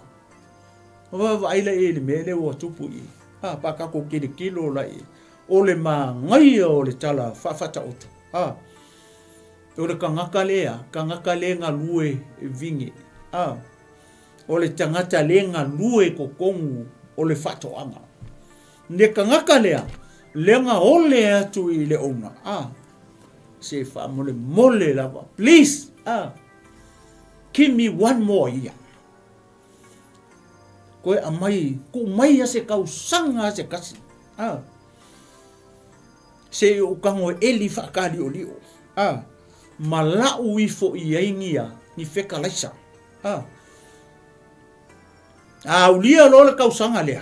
Speaker 4: Vaavaai la i ai i le mea lea ua tupu i i. A, pa tatou tilotilo la i ai. O le manaia o le tala faafaataoto, a, o le tagata lea, tagata le galue vine, a, o le tagata le galue totonu o le faatoaga. Le tagata lea, lea na ole atu i le owner, a, se faamolemole lava, please, a, give me one more year. Koe aumai, tuu mai a se tausaga a se tasi. A. Se i ou tago e eli faakaliolio. A. Ma lau ifo i ai ni a, ni fekalaisa. A. A aulia loa le tausaga lea,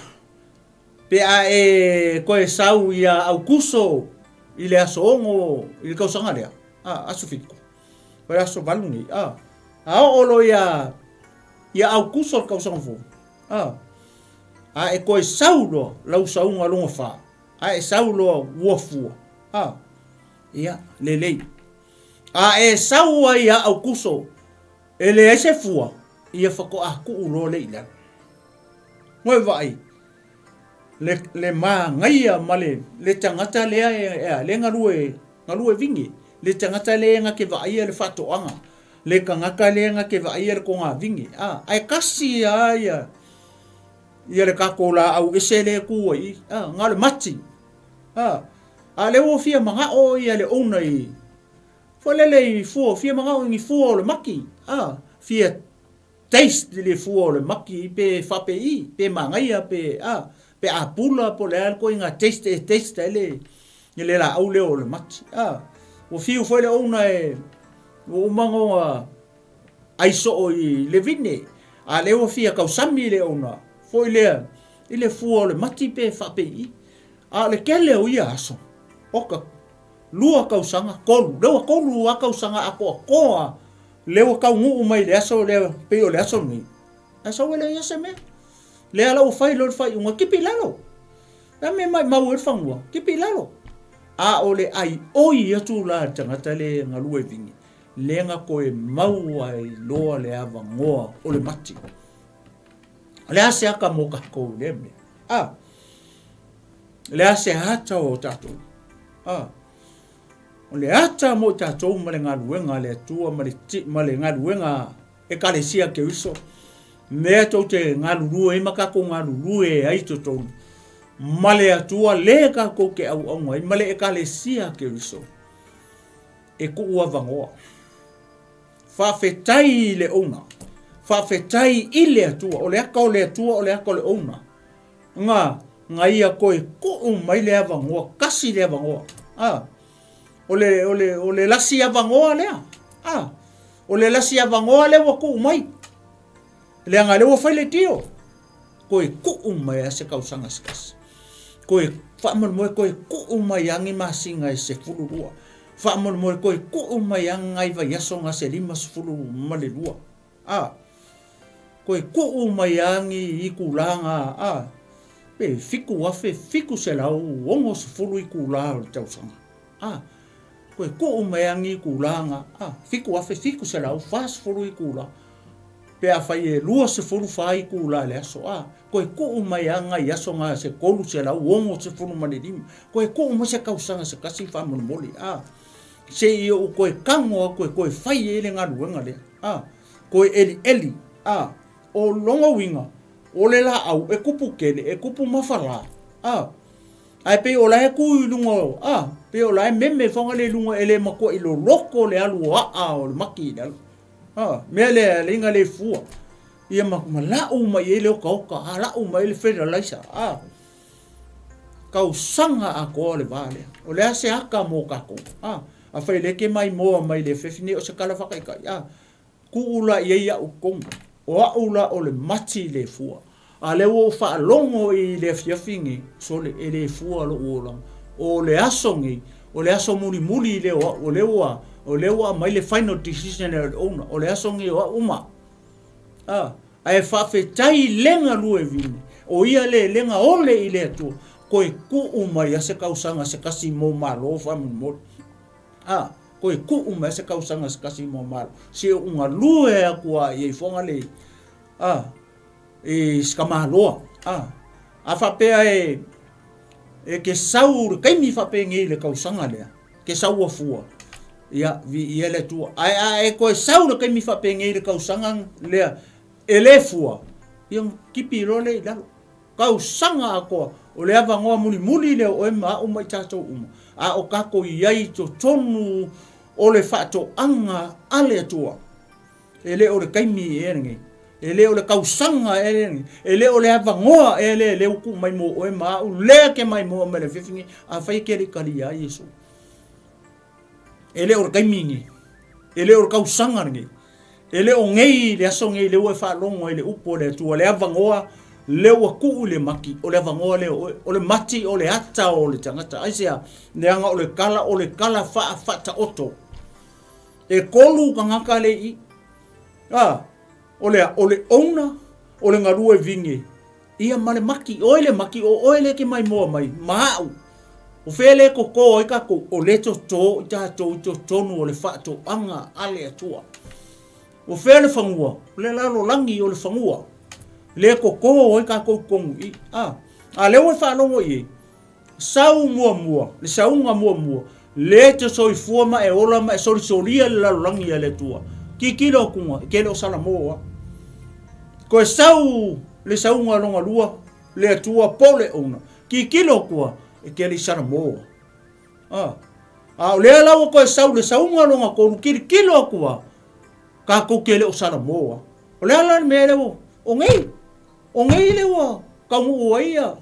Speaker 4: pe a e koe sau ia Aukuso i le aso 6 i le tausaga lea, a, aso 7, o le aso 8 nei, a, a oo loa ia Ia Aukuso le tausaga fou, a, a e toe sau loa lau sauga lona fa, a e sau loa ua fua, a, ia, lelei. A e sau ai ia Aukuso e leai se fua, ia faatoa tuu loa lea i lalo. Moe vaai, le, le manaia ma le, le tagata lea e, e, le galue, galue vine, le tagata lea na te vaaia le faatoaga, le tagata lea na te vaaia le togavine, a, ae kasi lava ia, ia le tatou laau ese lea e tu ai i, a, na o le mati, a, a o lea ua fia manao ia le owner i, foi lele i fua, fia manao i ni fua o le mati, a, fia taste i le fua o le maki pe faapei, pe manaia, pe a, pe apula po o le a le ituaiga taste e taste ai le, le laau lea o le mati. A, ua fiu foi le owner e, ua uma ona ai soo i le vine, a lea ua fia tausami le owner foi lea i le fua o le mati pe faapei. A o le tele o ia aso, oka, lua tausaga, tolu, lea ua tolu lava tausaga atoatoa Lea ua taunuu mai i le aso lea pei o le aso lenei, ae sau e leai lava se mea. Lea la ua fai loa le faaiuga, tipi i lalo. O le a le mea e maumau ai le fanua? Tipi i lalo. A o le aioi atu la a le tagata lea e galue vine, lea na toe maua ai loa le avanoa o le mati. O le a se aka mo tatou i lea mea? A, o le a se ata o tatou? A, O le ata mo i tatou ma le galuega a le Atua ma le, ma le galuega a Ekalesia Keriso, mea tou te galulue ai ma tatou galulue ai i totonu ma le Atua le tatou te auauna ai ma le Ekalesia Keriso e tuu avanoa. Faafetai i le owner, faafetai i le Atua, o le ata o le Atua o le ata o le owner. Nga, nga ia toe tuu mai le avanoa, kasi le avanoa. A, o le, o le, o le lasi avanoa lea. A, o le lasi avanoa lea ua tuu mai. Leaga lea ua fai le deal. Toe tuu mai a se tausaga se tasi. Toe faamolemole toe tuu mai a ni masina e 12. Faamolemole toe tuu mai a nai vaiaso na se 52. A, Toe tuu mai a ni itulā na, a, pe 7,760 itulā o le tausaga. A, Koe tuu mai a ni itulā na, a, 7740 itulā. Pe afai e 24 itulā i le aso, a, koe tuu mai a ngai aso na se 365. Koe tuu mai se tausaga se tasi faamolemole, a, se i ou koe tago atu e toe fai ai le galuega lea, a, koe elieli, a, o lona uiga, o le laau e tupu tele, e tupu mafalā, a. Ae pei o la e tu i luga o, a, pei o la e meme foga le luga e le matuai loloto le alu o aa o le mati i lalo. A, mea lea le inga le fua. Ia ma, ma lau mai ai le otaota, a lau mai le fertilizer, a. Tausaga atoa le va lea. O le a se ata mo tatou, a. Afai le ke maimoa mai le afiafi nei o se tala faataitai, a. Tuu la i ai a'u tonu, o a'u la o le mati le fua. A lea ua ou faalogo i le afiafi nei, sole, e le fua lo'u olaga. O le aso nei, o le aso mulimuli lea o a'u, o lea ua, o lea ua aumai le final decision a le owner, o le aso nei o a'u ma. A, ae faafetai le galue vine, o ia le lega ole i le Atua, toe tuu mai a se tausaga se tasi mo malo faamolemole. A, koe kuu mai se tausaga se tasi mo malo. Se o galue aku a i Fuagalei. A, i Sikamaloa. A, a faapea e, e ke sau le taimi faapenei i le tausaga lea, ke sau a fua, ia, viia le Atua. Ae a e toe sau le taimi faapenei i le tausaga lea, e le fua, ia, tipi loa lea i lalo. Tausaga atoa, o le avanoa mulimuli lea o oe ma a'u ma i tatou uma, a o tatou i ai i totonu o le faatoaga a le Atua. E le o le taimi ea lenei, e le o le tausaga ea lenei, e le o le avanoa ea lea lea ua tuu mai mo oe ma a'u, lea e te maimoa mai le afiafi nei, afai e te le i talia ai Iesu. E le o le taimi lenei, e le o le tausaga lenei, e le o nei le aso nei lea ua e faalogo ai i le upu a le Atua, le avanoa lea ua tuu i le mati, o le avanoa lea o oe. O le mati o le ata o le tagata. Aisea? Leaga o le tala, o le tala faafaataoto. E kolu tagata le i i. A, o le a? O le owner, o le galue vine, Ia ma le maki, oi le maki, o oe lea ke maimoa mai, ma a'u. O fea lea e totō ai tatou? O lea e totō i tatou i totonu o le faatoaga a le Atua. O fea le fanua? O le lalolagi o le fanua. Lea e totō ai tatou i totonu i i. A, a lea ua e faalogo i ai, Sau muamua, le sauga muamua, lea e te soifua ma e ola ma e solisolia le lalolagi a le Atua. Tilotilo atuga, e te le o Salamo a. Toe sau le sauga lona lua, le Atua po le ona. Tilotilo atua, e te le i Salamo a. A o lea la ua toe sau le sauga lona tolu, tilotilo atua, tatou te le o Salamo a. O le a la le mea lea ua, o nei, o nei lea ua taunuu ai ia,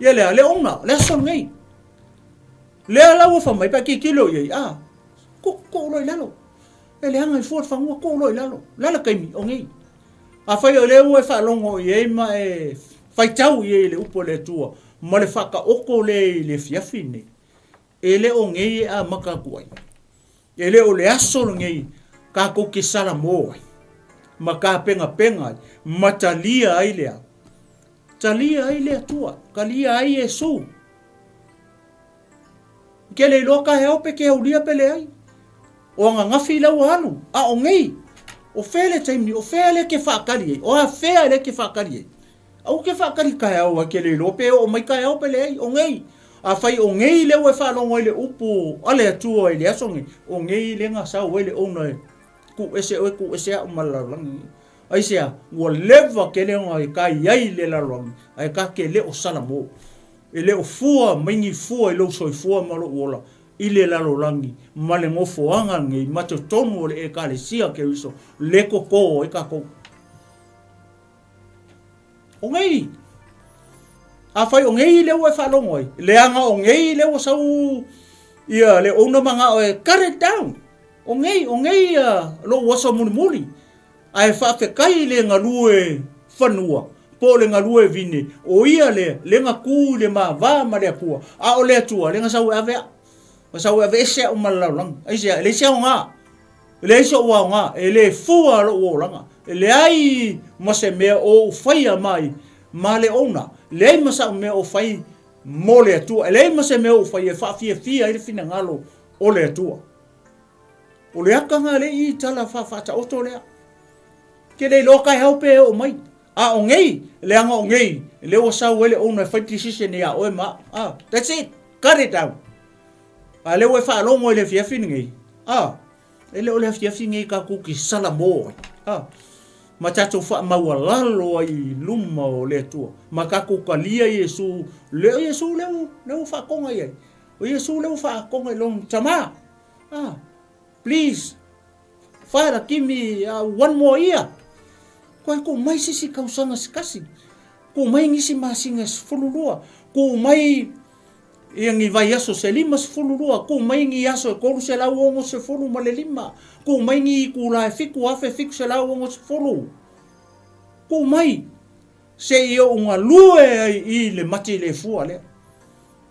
Speaker 4: Ia lea, le ona, le aso lenei. Lea la ua fai mai pe a tilotilo i ai, a, tuu, tuu loa i lalo. E leaga i fua le fanua, tuu loa i lalo. O le a le taimi? O nei. Afai o lea ua e faalogo i ai ma e faitau i ai i le upu a le Atua ma le faataoto lea i le afiafi lenei, e le o nei e amata atu ai. E le o le aso lenei tatou te salamo ai, ma tapenapena ai, ma talia ai le a? Talia ai le Atua, talia ai Iesu. Ke le iloa kaeao pe ke aulia pe leai. O ananafi la ua alu, a o nei, o fea le taimi, o fea lea ke faatali ai, o a fea lea ke faatali ai. Aua ke faatali kaeao ai ke le iloa pe oo mai kaeao pe leai, o nei. Afai o nei lea ua e faalogo ai le upu a le Atua i le aso nei, o nei lea na sau ai le owner e tuu ese oe, tuu ese a'u ma le lalolagi nei. Aisea? Ua leva tele ona e ka i ai le lalolagi, ae ka te le o Salamo. E le o fua mai ni fua i lou soifua ma lou ola i le lalolagi ma le nofoaga nei ma totonu o le Ekalesia Keriso le totō ai tatou. O nei. Afai o nei lea ua e faalogo ai, leaga o nei lea ua sau ia le owner manao e cut it down. O nei, o nei ia lou aso mulimuli. Ae faafetai le galue fanua po o le galue vine, o ia lea, lea na tu i le ma va ma le Atua, a o le Atua lea na sau e ave au. Na sau e aveese au ma le lalolagi. Aisea? E leai se aoga. E leai so'u aoga, e le fua lo'u olaga, e leai ma se mea o ou faia mai ma le ona, leai ma sa'u mea o fai mo le Atua, e leai ma se mea o ou faia e faafiafia ai le finagalo o le Atua. O le aka lea i tala faafaataoto lea. Ke le iloa ka e ao pe e oo mai. A o nei, leaga o nei, lea ua sau ai le owner e fai decision ia oe ma au. Ah, that's it. Cut it down. A lea ua e faalogo i le afiafi lenei. Ah, e le o le afiafi lenei tatou te salamo ai. Ah, ma tatou faamaualalo ai i luma o le Atua. Ma tatou talia Iesu, le o Iesu lea ua, lea ua faatoga i ai. O Iesu lea ua faatoga i lona tama. Ah, please, Father, give me one more year. Koe tuu mai se isi tausaga se tasi. Tuu mai nisi masina e 12. Tuu mai ia ni vaiaso se 52. Tuu mai ni aso e 365. Tuu mai ni itula e 7760. Tuu mai se i ou galue ai i le mati le fua lea.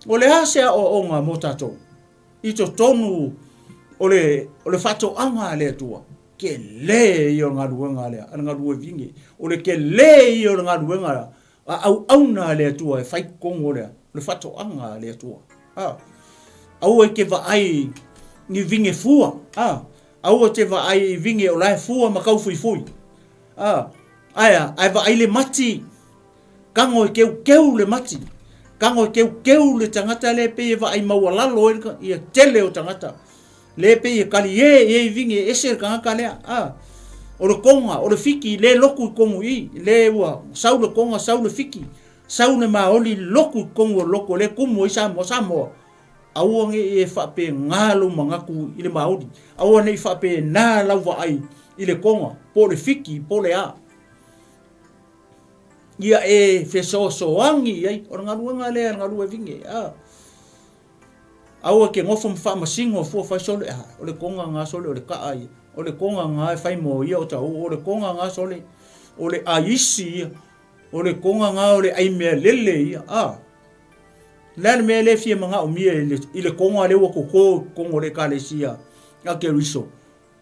Speaker 4: O le a se aoaoga mo tatou? I totonu o le, o le faatoaga a le Atua, tele ia o le galuega lea, a le galue vine. O le tele ia o le galuega a auauna a le Atua e fai totonu o le, o le faatoaga a le Atua. A, aua e te vaai ni vine fua, a, aua te vaai i vine o la e fua ma taufuifui. A, ae a, ae vaai le mati. Tago e keukeu le mati. Tago e keukeu le tagata lea pei e vaai maualalo ai ia tele o tagata. Lea pei e kaliē i ai vine e ese le tagata lea. A, o le koga, o le fiki, le loku i kogu i, le ua sau le koga, sau le fiki, sau le maoli, loku i kogu o le lotu, lea kumu ai Samoa, Samoa, aua ne i e faapena lou manatu i le maoli, aua ne i faapena lau vaai i le koga, po o le fiki, po o le a. Ia e fesoasoani i ai. O le galuega lea a le galue vine. A. Aua ke nofo ma faamasino fua fai sole, a, o le koga gā sole o le kaa ia. O le koga gā e fai mo ia o tau, o le koga gā sole o le aisi ia. O le koga gā o le ai mea lele ia. A. Le a le mea le fia manaomia i le, i le koga lea ua koko kogo le ekalesia a Keriso.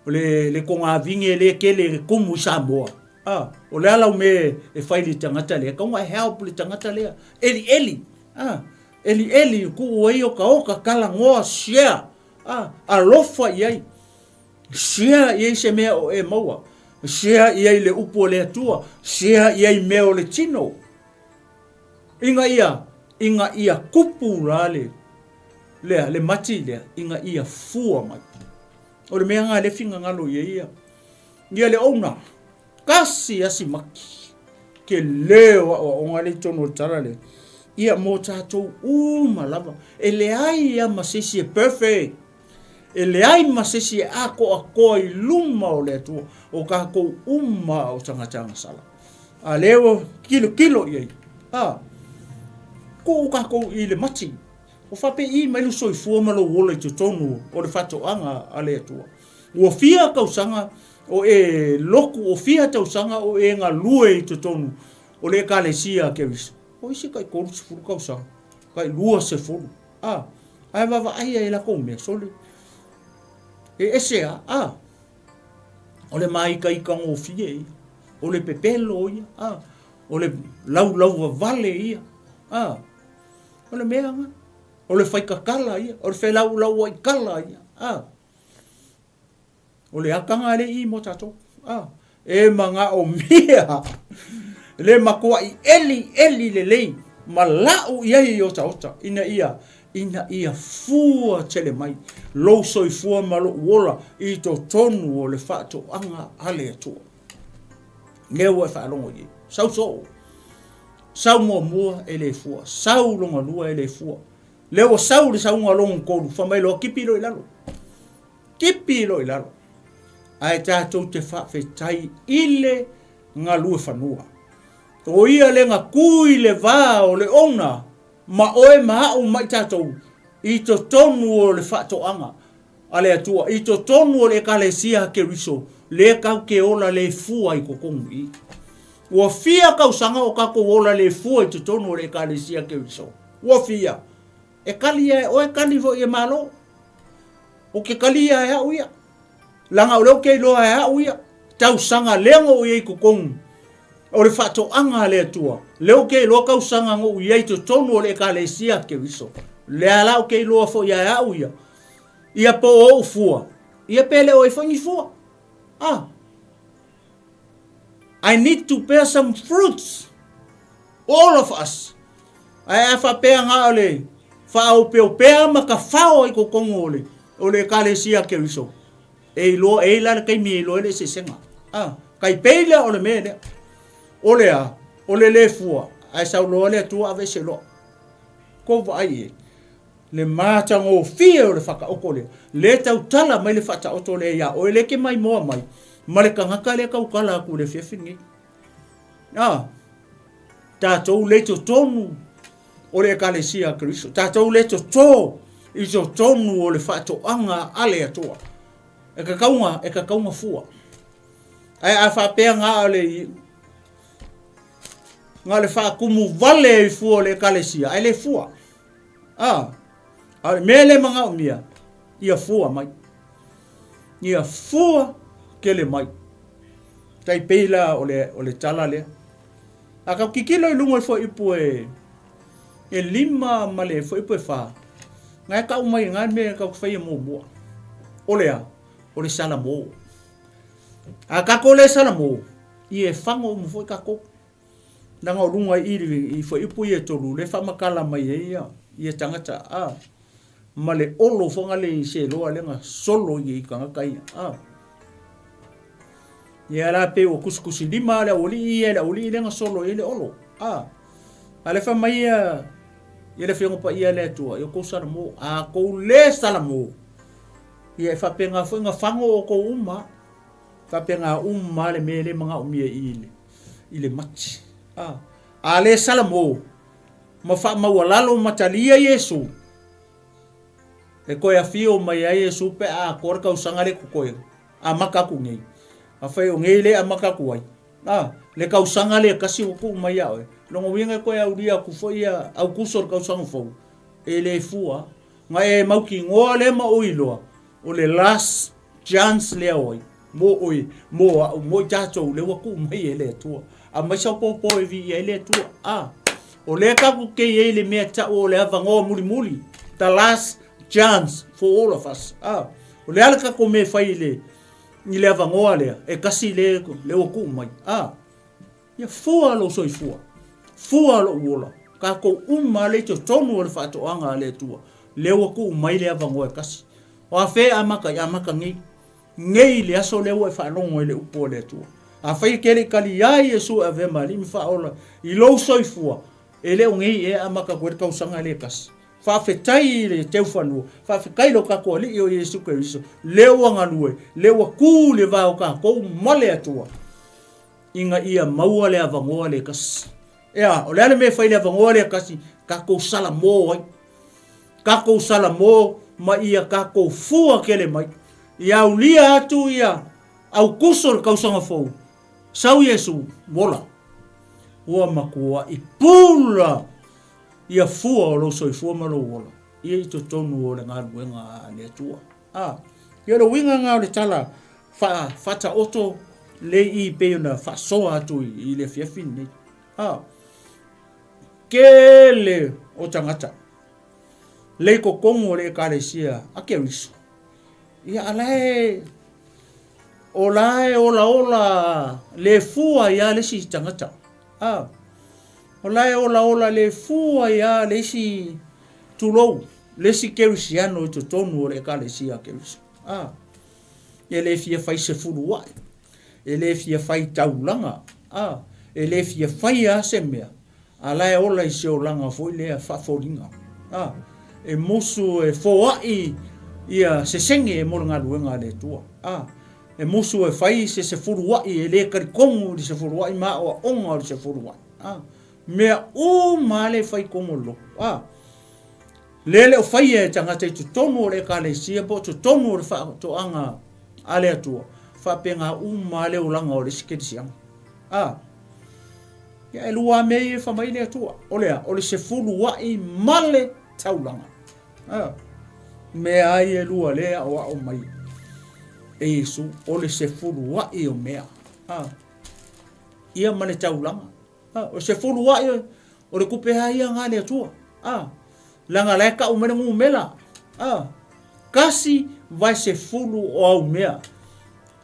Speaker 4: O le, le kogavine lea tele le kumu i Samoa. A, o le a lau mea e fai i le tagata lea, tatau ona e help le tagata lea. Elieli, a, elieli, tuu ai oka oka, talanoa, share, a, alofa i ai. Share i ai se mea o e maua. Share i ai le upu a le Atua. Share i ai mea o le tino. Ina ia, ina ia kupu la le, lea, le mati lea, ina ia fua mai. O le mea lena lea finagalo i ai ia. Ia le owner, tasi lava si maki. Tele o aoaoga lea i totonu o le tala lea. Ia mo tatou uma lava. E leai lava ma se isi e perfect. E leai ma se isi e atoatoa i luma o le Atua. O tatou uma o tagata agasala. A lea ua kilokilo i ai. A, tuu tatou i le mati. Ua faapei mai lou soifua ma lou ola i totonu o le faatoaga a le Atua. Ua fia tausaga o e lotu, ua fia tausaga o e galue i totonu o le Ekalesia a Keriso. O isi tai 30 tausaga, tai 20, a, ae vaavaai ai latou mea, sole, e ese a, a, o le māitaitagofie ia, o le pepelo ia, a, o le laulauvavale ia, a, O le mea lena. O le faikakala ia, o le felaulauaikala ia. A. O le akaga lea i mo tatou. A. E manaomia le matuai elieli lelei ma lau i ai i otaota ina ia ina ia fua tele mai lou soifua ma lou ola i totonu o le faatoaga a le Atua. Lea ua e faalogo i ai. Sau soo. Sau muamua e le fua, sau lona lua e le fua. Lea ua sau le sauga lona tolu, fai mai loa tipi loa i lalo. Tipi loa i lalo. Ae tatou te faafetai i le galue fanua. O ia le na tu i le va o le ona ma oe ma au ma i tatou i totonu o le faatoaga. A le Atua, i totonu o le Ekalesia a Keriso, lea kau ke ola le fua i totonu i i. Ua fia tausaga o tatou ola le fua i totonu o le Ekalesia a Keriso? Ua fia. E kali ia e oe, kali foi e Malo. O ke kali ia e au ia. Leaga o lea ou te iloa e au ia, tausaga lea na ou i ai i totonu o le faatoaga a le Atua, lea ou te iloa tausaga na ou i ai i totonu o le Ekalesia a Keriso. Lea la ou te iloa foi e au ia. Ia po o ou fua, ia pe le o ai foi ni fua. Ah. I need to bear some fruits. All of us. Ae a faapea na o le faaopeopea ma tafao i totonu o le o le Ekalesia a Keriso, e iloa, e i ai la le taimi e iloa ai le eseesega. A, tai pei lea o le mea lea. O le a? O le le fua, ae sau loa le Atua aveese loa. Kou vaai i ai le matagofie o le whakaoto lea. Le tautala mai le whataoto lea ia oe le ke mai moa mai, ma le tagata lea tautala atu le afiafi lenei. A, tatou le totonu o le Ekalesia a Keriso, tatou le toto i totonu o le faatoaga a le Atua. E tatau e tatau ona fua. Ae a faapea na o le na o le faatumu vale i fua o le Ekalesia, ae le fua. A, a o le mea le manaomia, ia fua mai. Ia fua tele mai. Tai pei la o le, o le tala lea. A kau kikilo i luga i fuaiupu e, e lima ma le fuaiupu e fa, nga e kau mai nga mea kau te whaia muamua. O le a, o le salamo. A kako le salamo, i e whango umu foi kako. Nanga o lunga i i fuaiupu i e tolu, le whamakala mai e ia, ia tangata, a, ma le olo whanga le i se loa lenga solo i e i kangaka ia, a. Ia la pei ua kusikusilima le aualii ia le aualii lea na solo i ai le olo. A. A le fai mai ia ia le Afioga Paia a le Atua, ia outou salamo, a kou le salamo, ia e faapena foi na fago outou uma, faapena uma le mea e le manaomia i le, i le mati. A. A le salamo, ma faamaualalo ma talia Iesu, e toe afio mai ai Iesu pe a atoa le tausaga le totoe. Amata atu nei. Afai o nei le amata atu ai, a, le tausaga lea kasi ua tuu mai ia oe, lona uiga e toe aulia atu foi ia Aukuso o le tausaga fou, e le fua. Na e mautinoa lea ma ou iloa, o le last chance lea oe, mo oe, mo au, mo i tatou, lea ua tuu mai e le Atua. Aumai sau popo e viia ai le Atua. A, o lea tatou te i ai i le mea tau o le avanoa mulimuli, the last chance for all of us. A, O le a le tatou mea e fai i le, i le avanoa lea, e kasi le, le ua tuu mai. A, ia fua lou soifua, fua lou ola, tatou uma lea i totonu o le faatoaga a le Atua, lea ua tuu mai le avanoa e kasi. O afea e amata ai? Amata nei. Nei le aso lea ua e faalogo ai i le upu a le Atua. Afai e te le i kali ai Iesu e avea ma Alii ma Faaola i lou soifua, e le o nei ea e amata atu ai le tausaga lea e kasi. Faafetai i le Teufanua, faafetai i lo tatou Alii o Iesu Keriso, lea ua galue, lea ua tu le va o tatou ma le Atua, ina ia maua le avanoa le kasi. Ea, o le a le mea e fai i le avanoa lea kasi? Tatou salamo ai. Tatou salamo ma ia tatou fua kele mai. Ia aulia atu ia Aukuso le tausaga fou, sau Iesu, ola. Ua matuai pula Ia fua o lou soifua ma lou ola ia i totonu o le galuega a le Atua. A, ia o le uiga lena o le tala faa, faataoto le i pei ona faasoa atu i, i le afiafi lenei. A, kele o tagata le i totonu o le Ekalesia a Keriso, ia a la e, o la e olaola le fua ai lava le isi tagata. A, o la e olaola le fua ai lava le isi, tulou, le isi kerisiano i totonu o le Ekalesia a Keriso. A, e le fia fai sefulua'i, e le fia fai taulaga, a, e le fia fai lava se mea, a la e ola i se olaga foi lea faafoliga. A, e musu e foa'i ia sesege mo le galuega a le Atua. A, E musu e fai se sefulua'i e le talitonu i le sefulua'i ma aoaoga o le sefulua'i. A, mea uma lava le fai tonu o le lotu. A, lea le o faia e tagata i totonu o le Ekalesia po o totonu o le faatoaga a le Atua, faapena uma lava le olaga o le isi kerisiano. A, ia e lua lava mea ia e fai mai le Atua, o le a? O le sefulua'i ma le taulaga. A, mea ai e lua lea e aoao mai e Iesu, o le sefulua'i o mea. A, ia ma le taulaga. A, o le sefulua'i o le tupe a ia na le Atua. A, leaga la e tau mai le numera. A, 1/10 o au mea.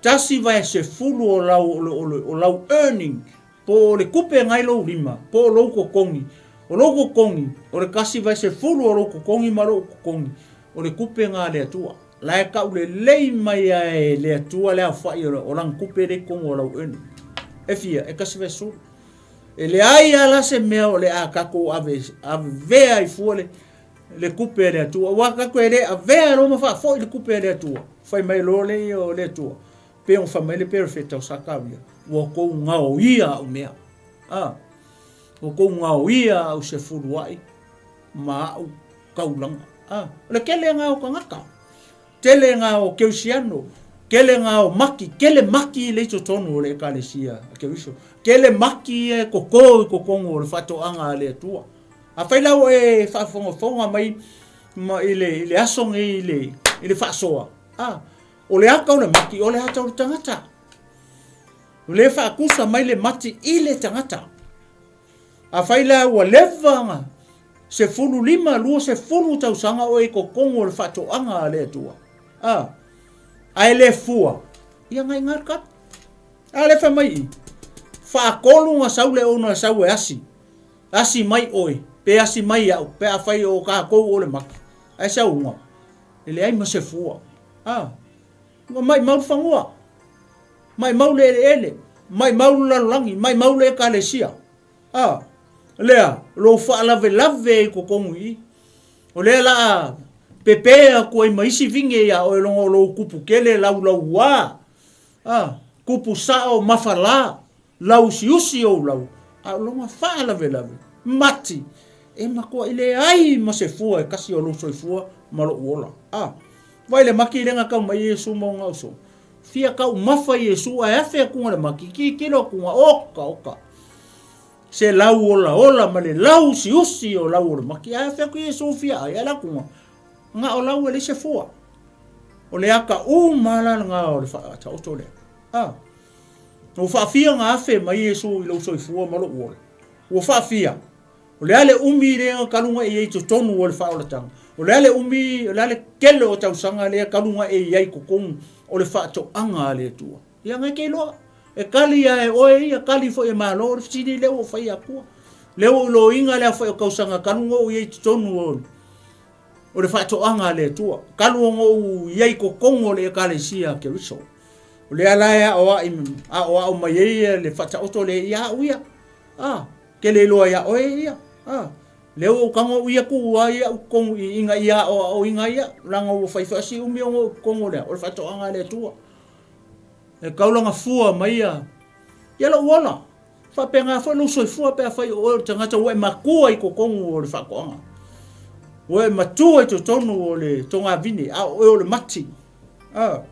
Speaker 4: 1/10 o lau, o, o, o lau earning, po o le kupe ngai lou lima, po o lou kokongi. O lou kokongi, o le 1/10 o lou kokongi ma lou kokongi, o le kupe nga le Atua. La e kau lelei mai a e le Atua le aofai o, o lana kupe le kongo o lau earning. E fia, e 1/10. E leai a la se mea o le a kakou ave, avea i fua le, le kupe a le Atua. Ua kakou e le avea lo ma faafoi le kupe a le Atua. Fai mai loa le ia o le Atua. Pe o fai mai le perofeta o Sakaria, ua kou gaoia au mea. A, ua kou gaoia au sefuluai ma au kaulaga. A, o le kele nga o kangaka. Tele nga o Keusiano, kele nga o maki, kele maki le totonu o le ekalesia a Keriso. Kele maki e koko i kokongo o le faatoaga a le Atua. Afai la ua e faafogafoga mai ma i le, i le aso nei i le, i le faasoa, a, o le ata o le mati, o le ata o le tagata. O le faakusa mai le mati i le tagata. Afai la ua leva nga 15, 20 tausaga o e kokongo o le faatoaga a le Atua. A, ae le fua, ia ngai ngā kat. A le fai mai i, faatolu nga sau le ona sau e asi. Asi mai oe, pe asi mai au, pe afai o kākou o le maki. Ae se auga, e leai ma se fua. A, ua maimau le fanua, maimau le eleele, maimau le lalolagi, maimau le ekalesia. A, lea, lou faalavelave i totonu i i. O lea la a pepe atu ai ma isi vine iā oe loga o lou kupu tele laulauā. A, kupu sao mafalā. Lauusiusi ou lau, a o lona faalavelave, mati, e matuai leai ma se fua e kasi o lou soifua ma lou ola. A, vai le maki lenga kau mai Iesu ma ona uso. Fia taumafa Iesu ae afe atuga le maki, tilotilo atuga, oka, oka. Se lau olaola ma le lauusiusi o lau o le maki, ae afe atu Iesu fia ai, ae la atuga, na o lau e leai se fua. O le aka uma la lena o le faataoto lea. A. Ua faafia na afe mai Iesu i lou soifua ma lou ola. Ua faafia. O le a le umi lea kaluga e i ai i totonu o le faaolataga? O le a le umi, o le a le tele o tausaga lea kaluga e i ai i totonu o le faatoaga a le Atua? Ia ngai ke iloa. E kali a e oe ia, kali foi e Malo o le fesili lea ua ou faia atua. Lea ua ou iloina le aofai o tausaga kaluga ou i ai i totonu o o le faatoaga a le Atua. Kalu ona ou i ai i totonu o le Ekalesia a Keriso. O lea la e aoai, aoao mai ai le faataoto lea ia au ia. A, ke le iloa ia oe ia. A, lea ua ou tago au ia tuu ai au totonu i ina ia aoaoina ia, leaga ua fai foi si umi ona ou totonu o le, o le faatoaga a le Atua. E taulaga fua mai ia, ia lou ola. Faapena foi lou soifua pe afai o oe o le tagata ua e matua i totonu o le faatoaga. Ua e matua i totonu o le togavine, a o oe o le mati. A.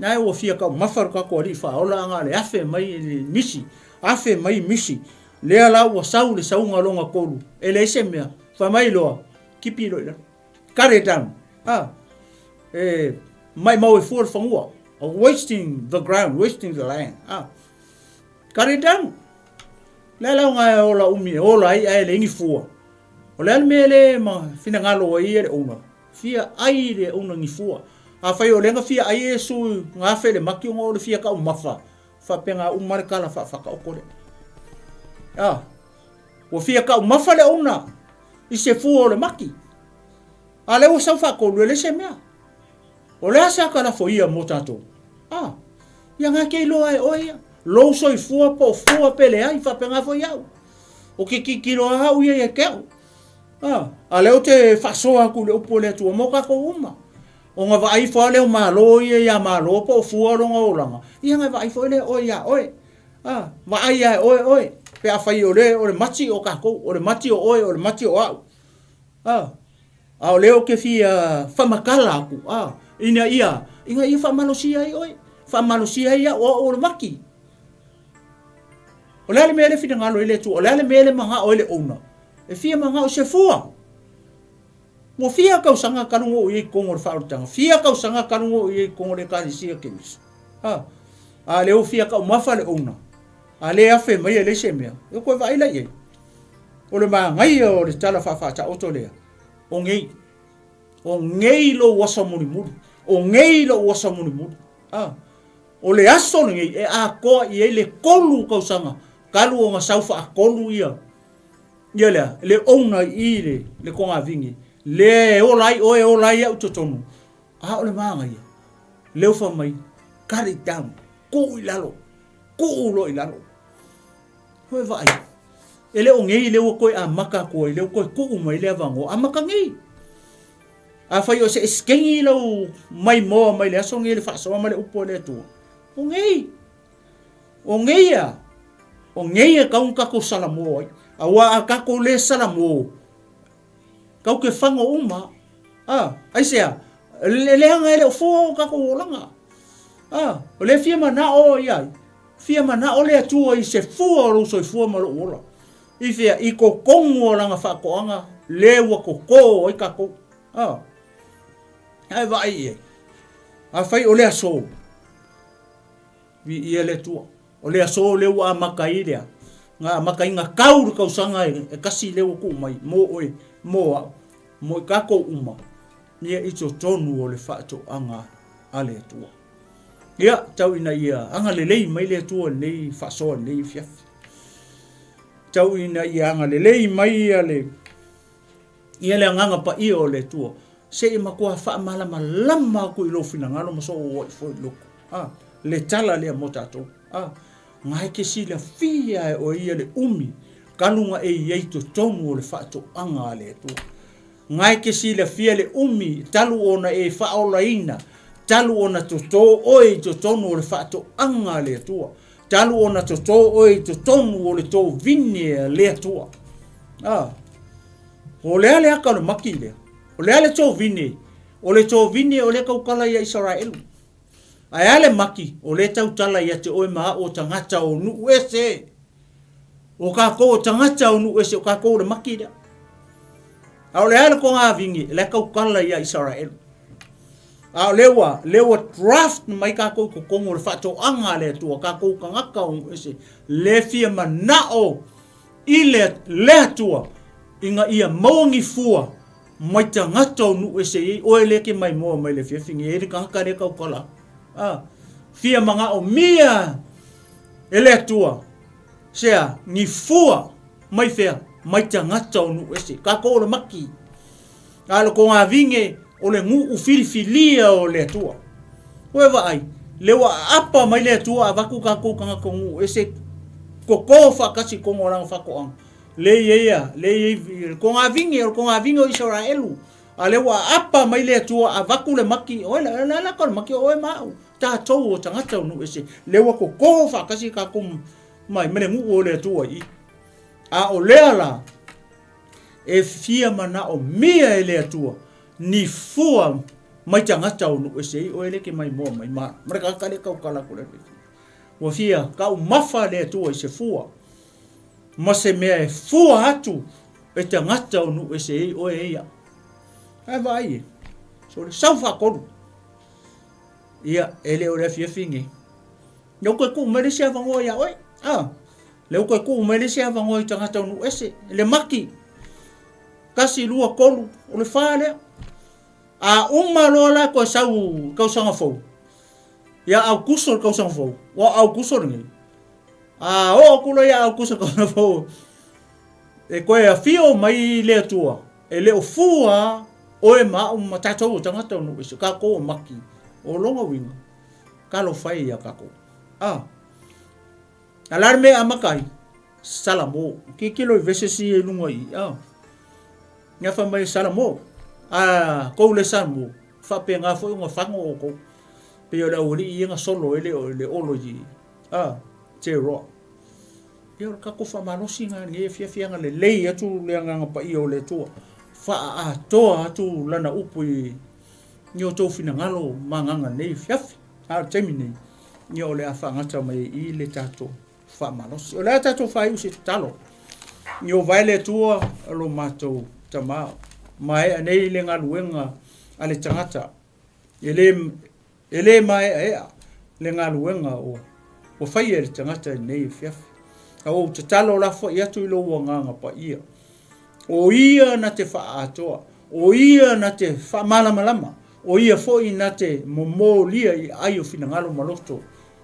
Speaker 4: Nae ua fia taumafa le tatou alii faaola aga le afe mai le misi, afe mai misi. Lea la ua sau le sauga lona tolu, e leai se mea. Fai mai loa, kipi loa i lalo. Cut it down. A. E maimau e fua le fanua. Wasting the ground, wasting the land. A. Cut it down. Lea la nga e ola umi e ola ai ae leai ni fua. O le a le mea le ma finagalo ai ia le owner. Fia ai le owner ni fua. Afai o lea na fia ai Iesu nga afe le maki ona o le fia taumafa, faapena uma le tala faafataoto lea. A. Ua fia taumafa le owner i se fua o le maki. A lea ua sau faatolu e leai se mea. O le a se ata lafo ia mo tatou? A, ia nga ke iloa e oe ia. Lou soifua po o fua pe leai, faapena foi au. O ke tilotilo a au ia ia te au. A, a lea ou te faasoa atu i le upu a le Atua mo tatou uma. Ona vaai ifo lava lea o Malo ia ia Malo po o fua lona olaga, ia ona vaai foi lea oe ia oe. A, vaai lava e oe oe, pe afai o le, o le mati o tatou, o le mati o oe, o le mati o au. A, A o lea ou te fia faamatala atu, a, ina ia, ina ia faamalosia ai oe, faamalosia ai au, o au o le maki. O le a le mea le finagalo ai le Atua, o le a le mea le manao ai le owner, e fia manao i se fua. Ua fia tausaga talu ona ou i ai i totonu o le faaolataga, fia tausaga talu ona ou i ai i totonu o le Ekalesia Keriso. A, a lea ua fia taumafa le owner, a le afe mai e leai se mea, e toe vaai la i ai. O le manaia o le tala faafaataoto lea, o nei. O nei lou aso mulimuli. O nei lou aso mulimuli. A, o le aso lenei e atoa i ai le kolu tausaga talu ona sau faatolu ia ia lea le owner i i le, le kogavine lea e ola ai oe e ola ai au i totonu. A o le manaia, lea ua fai mai, cut it down, tuu i lalo, tuu loa i lalo. Ua e vaai, e le o nei lea ua toe amata atu ai, lea ua toe tuu mai le avanoa, amata nei. Afai o se esekeni lau maimoa mai le aso nei le faasoa ma le upu a le Atua, o nei, o nei a, o nei e tatau ona tatou salamo ai. Aua a tatou le salamo, tatou te fago uma. A, aisea? Le leaga e le o fua o tatou olaga. A, o lea e fia manao i ai, Fia manao le Atua i se fua o lou soifua ma lou ola. I fea? I totonu o lana faatoaga le ua totō ai tatou. A. Ae vaai i ai. Afai o le aso, viia le Atua. O le aso lea ua amata ai lea, na amata ai na tau le tausaga e kasi lea ua tuu mai mo oe, mo au, mo i tatou uma, ia i totonu o le faatoaga a le Atua. Ia, tau ina ia agalelei mai le Atua i lenei faasoa i lenei afiafi. Tau ina ia agalelei mai ia le, ia le agaga paia o le Atua. Se i matua faamalamalama atu i lou finagalo ma soo ai foi i loko. Ah, le tala lea mo tatou. Ah, nga e ke silafia e oe ia le umi talu na e i ai totonu o le faatoaga a le Atua. Nga e te silafia le umi talu ona e faaolaina, talu ona totō oe i totonu o le faatoaga a le Atua, talu ona totō oe i totonu o le tovine a le Atua. A, o le a le aka o le maki lea? O le a le tovine? O le tovine o lea tautala ia Isaraelu. Ae a le maki, o lea tautala ia te oe ma au o tagata o nuu ese. O kakou o tagata o nuu ese, o kakou o le maki lea. A o le a le kogavine, o lea tautala ia Isaraelu. A o lea ua, lea ua draft mai kakou i totonu o le faatoaga a le Atua, kakou tagata o nuu ese, le fia manao i le, le Atua, ina ia maua ni fua mai tagata o nuu ese i ai, oe lea ke maimoa mai le afiafi nei, e i ai le tagata lea tautala. A, fia manaomia e le Atua, sea, ni fua mai fea, mai tagata o nuu ese. Kakou o le maki, a o le kogavine o le nuu filifilia o le Atua. Oe vaai, le ua aapa mai le Atua avatu kakou tagata o nuu ese, koko faatasi i totonu o lana faatoaga. Le i ai a, le i ai le kogavine, o le kogavine o Isaraelu. A lea ua aapa mai le Atua avatu le maki, oe la, la, la ka o le maki o oe ma au, tatou o tagata o nuu ese. Lea ua kokoho faatasi kakou mai ma le nuu o le Atua i i. A o lea la, e fia manaomia e le Atua ni fua mai tagata o nuu ese i oe le ke maimoa mai ma, ma le tagata lea tautala atu le Ua fia taumafa le Atua i se fua ma se mea e fua atu e tagata o nuu ese ai oe e ia. Ae vaai e, so le sau faatolu. Ia, e le o le afiafi nei. Lea ua toe tuu mai le isi avanoa ia oe. Ah, lea ua toe tuu mai le isi avanoa i tagata o nuu ese. Le maki, 1, 2, 3, o le fa lea. A uma loa la toe sau i tausaga fou, ia Aukuso le tausaga fou, ua o Aukuso lenei. A oo atu loa ia Aukuso le tausaga fou, e toe afio mai le Atua, e le o fua oe ma au ma tatou o tagata o nuu ese, tatou o maki. O lona uiga, talofa e ia tatou. A, a le a le mea e amata ai? Salamo. Tilotilo i verses ia i luga i i. A. Ina fai mai e Salamo, a kou le Salamo, faapena foi ona fago outou. Pei o le aualii ia na solo ai le, le olo i, a, Tearoa. Ia o le tatou faamalosi na lenei afiafi agalelei atu le agaga paia o le Atua. Faaatoa atu lana upu i, i outou finagalo ma agaga nei afiafi. A o le taimi nei, ia o le a faagata mai ai i le tatou faamalosi. O le a tatou faaiu se tatalo. I o vae le Atua lo matou Tama. Maea nei le galuega a le tagata. E le, e le maeaea le galuega o ua faia e le tagata i lenei afiafi. A ua ou tatalo lafoai atu i lou agaga paia. O ia na te faaatoa. O ia na te faamalamalama, o ia foi na te momolia i aai o finagalo ma loto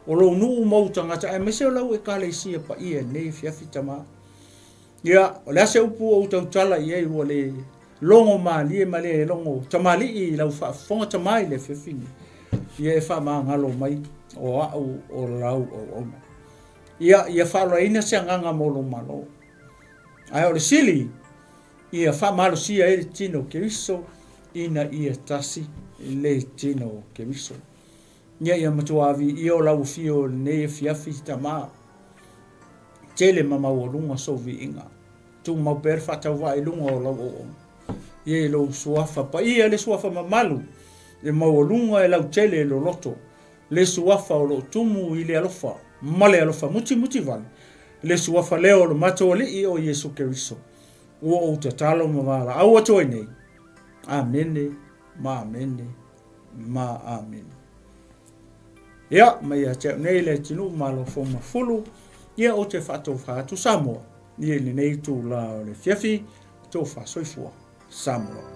Speaker 4: o lou nuu ma ou tagata, aemaise o lau Ekalesia paia i lenei afiafi, Tama. Ia, o le a se upu ua ou tautala i ai ua le logo malie ma le logo tamalii i lau faafofoga Tama i le afiafi nei? Ia e faamagalo mai o au o lau auauna. Ia, ia faaaloaina se agaga mo lou Malo. Ae o le sili, ia faamalosia ai le tino o Keriso ina ia tasi le tino o Keriso. Ia ia matua viia o lau afio i lenei afiafi, Tama. Tele ma maualuga sou viiga. Tumau pea le faatauvaa i luga o lau auauna. Ia i lou suafa paia, le suafa mamalu, e maualuga e lautele e loloto, le suafa o lo o tumu i le alofa ma le alofa mutimuti vale, le suafa lea o lo matou Alii o Iesu Keriso, ua ou tatalo ma valaau atu ai nei. Amene ma amene ma amene. Ia, mai ia te au nei le atunuu Malo Foumafulu, ia ou te faatofa atu Samoa, ia i lenei itula o le afiafi, tofa soifua Samoa.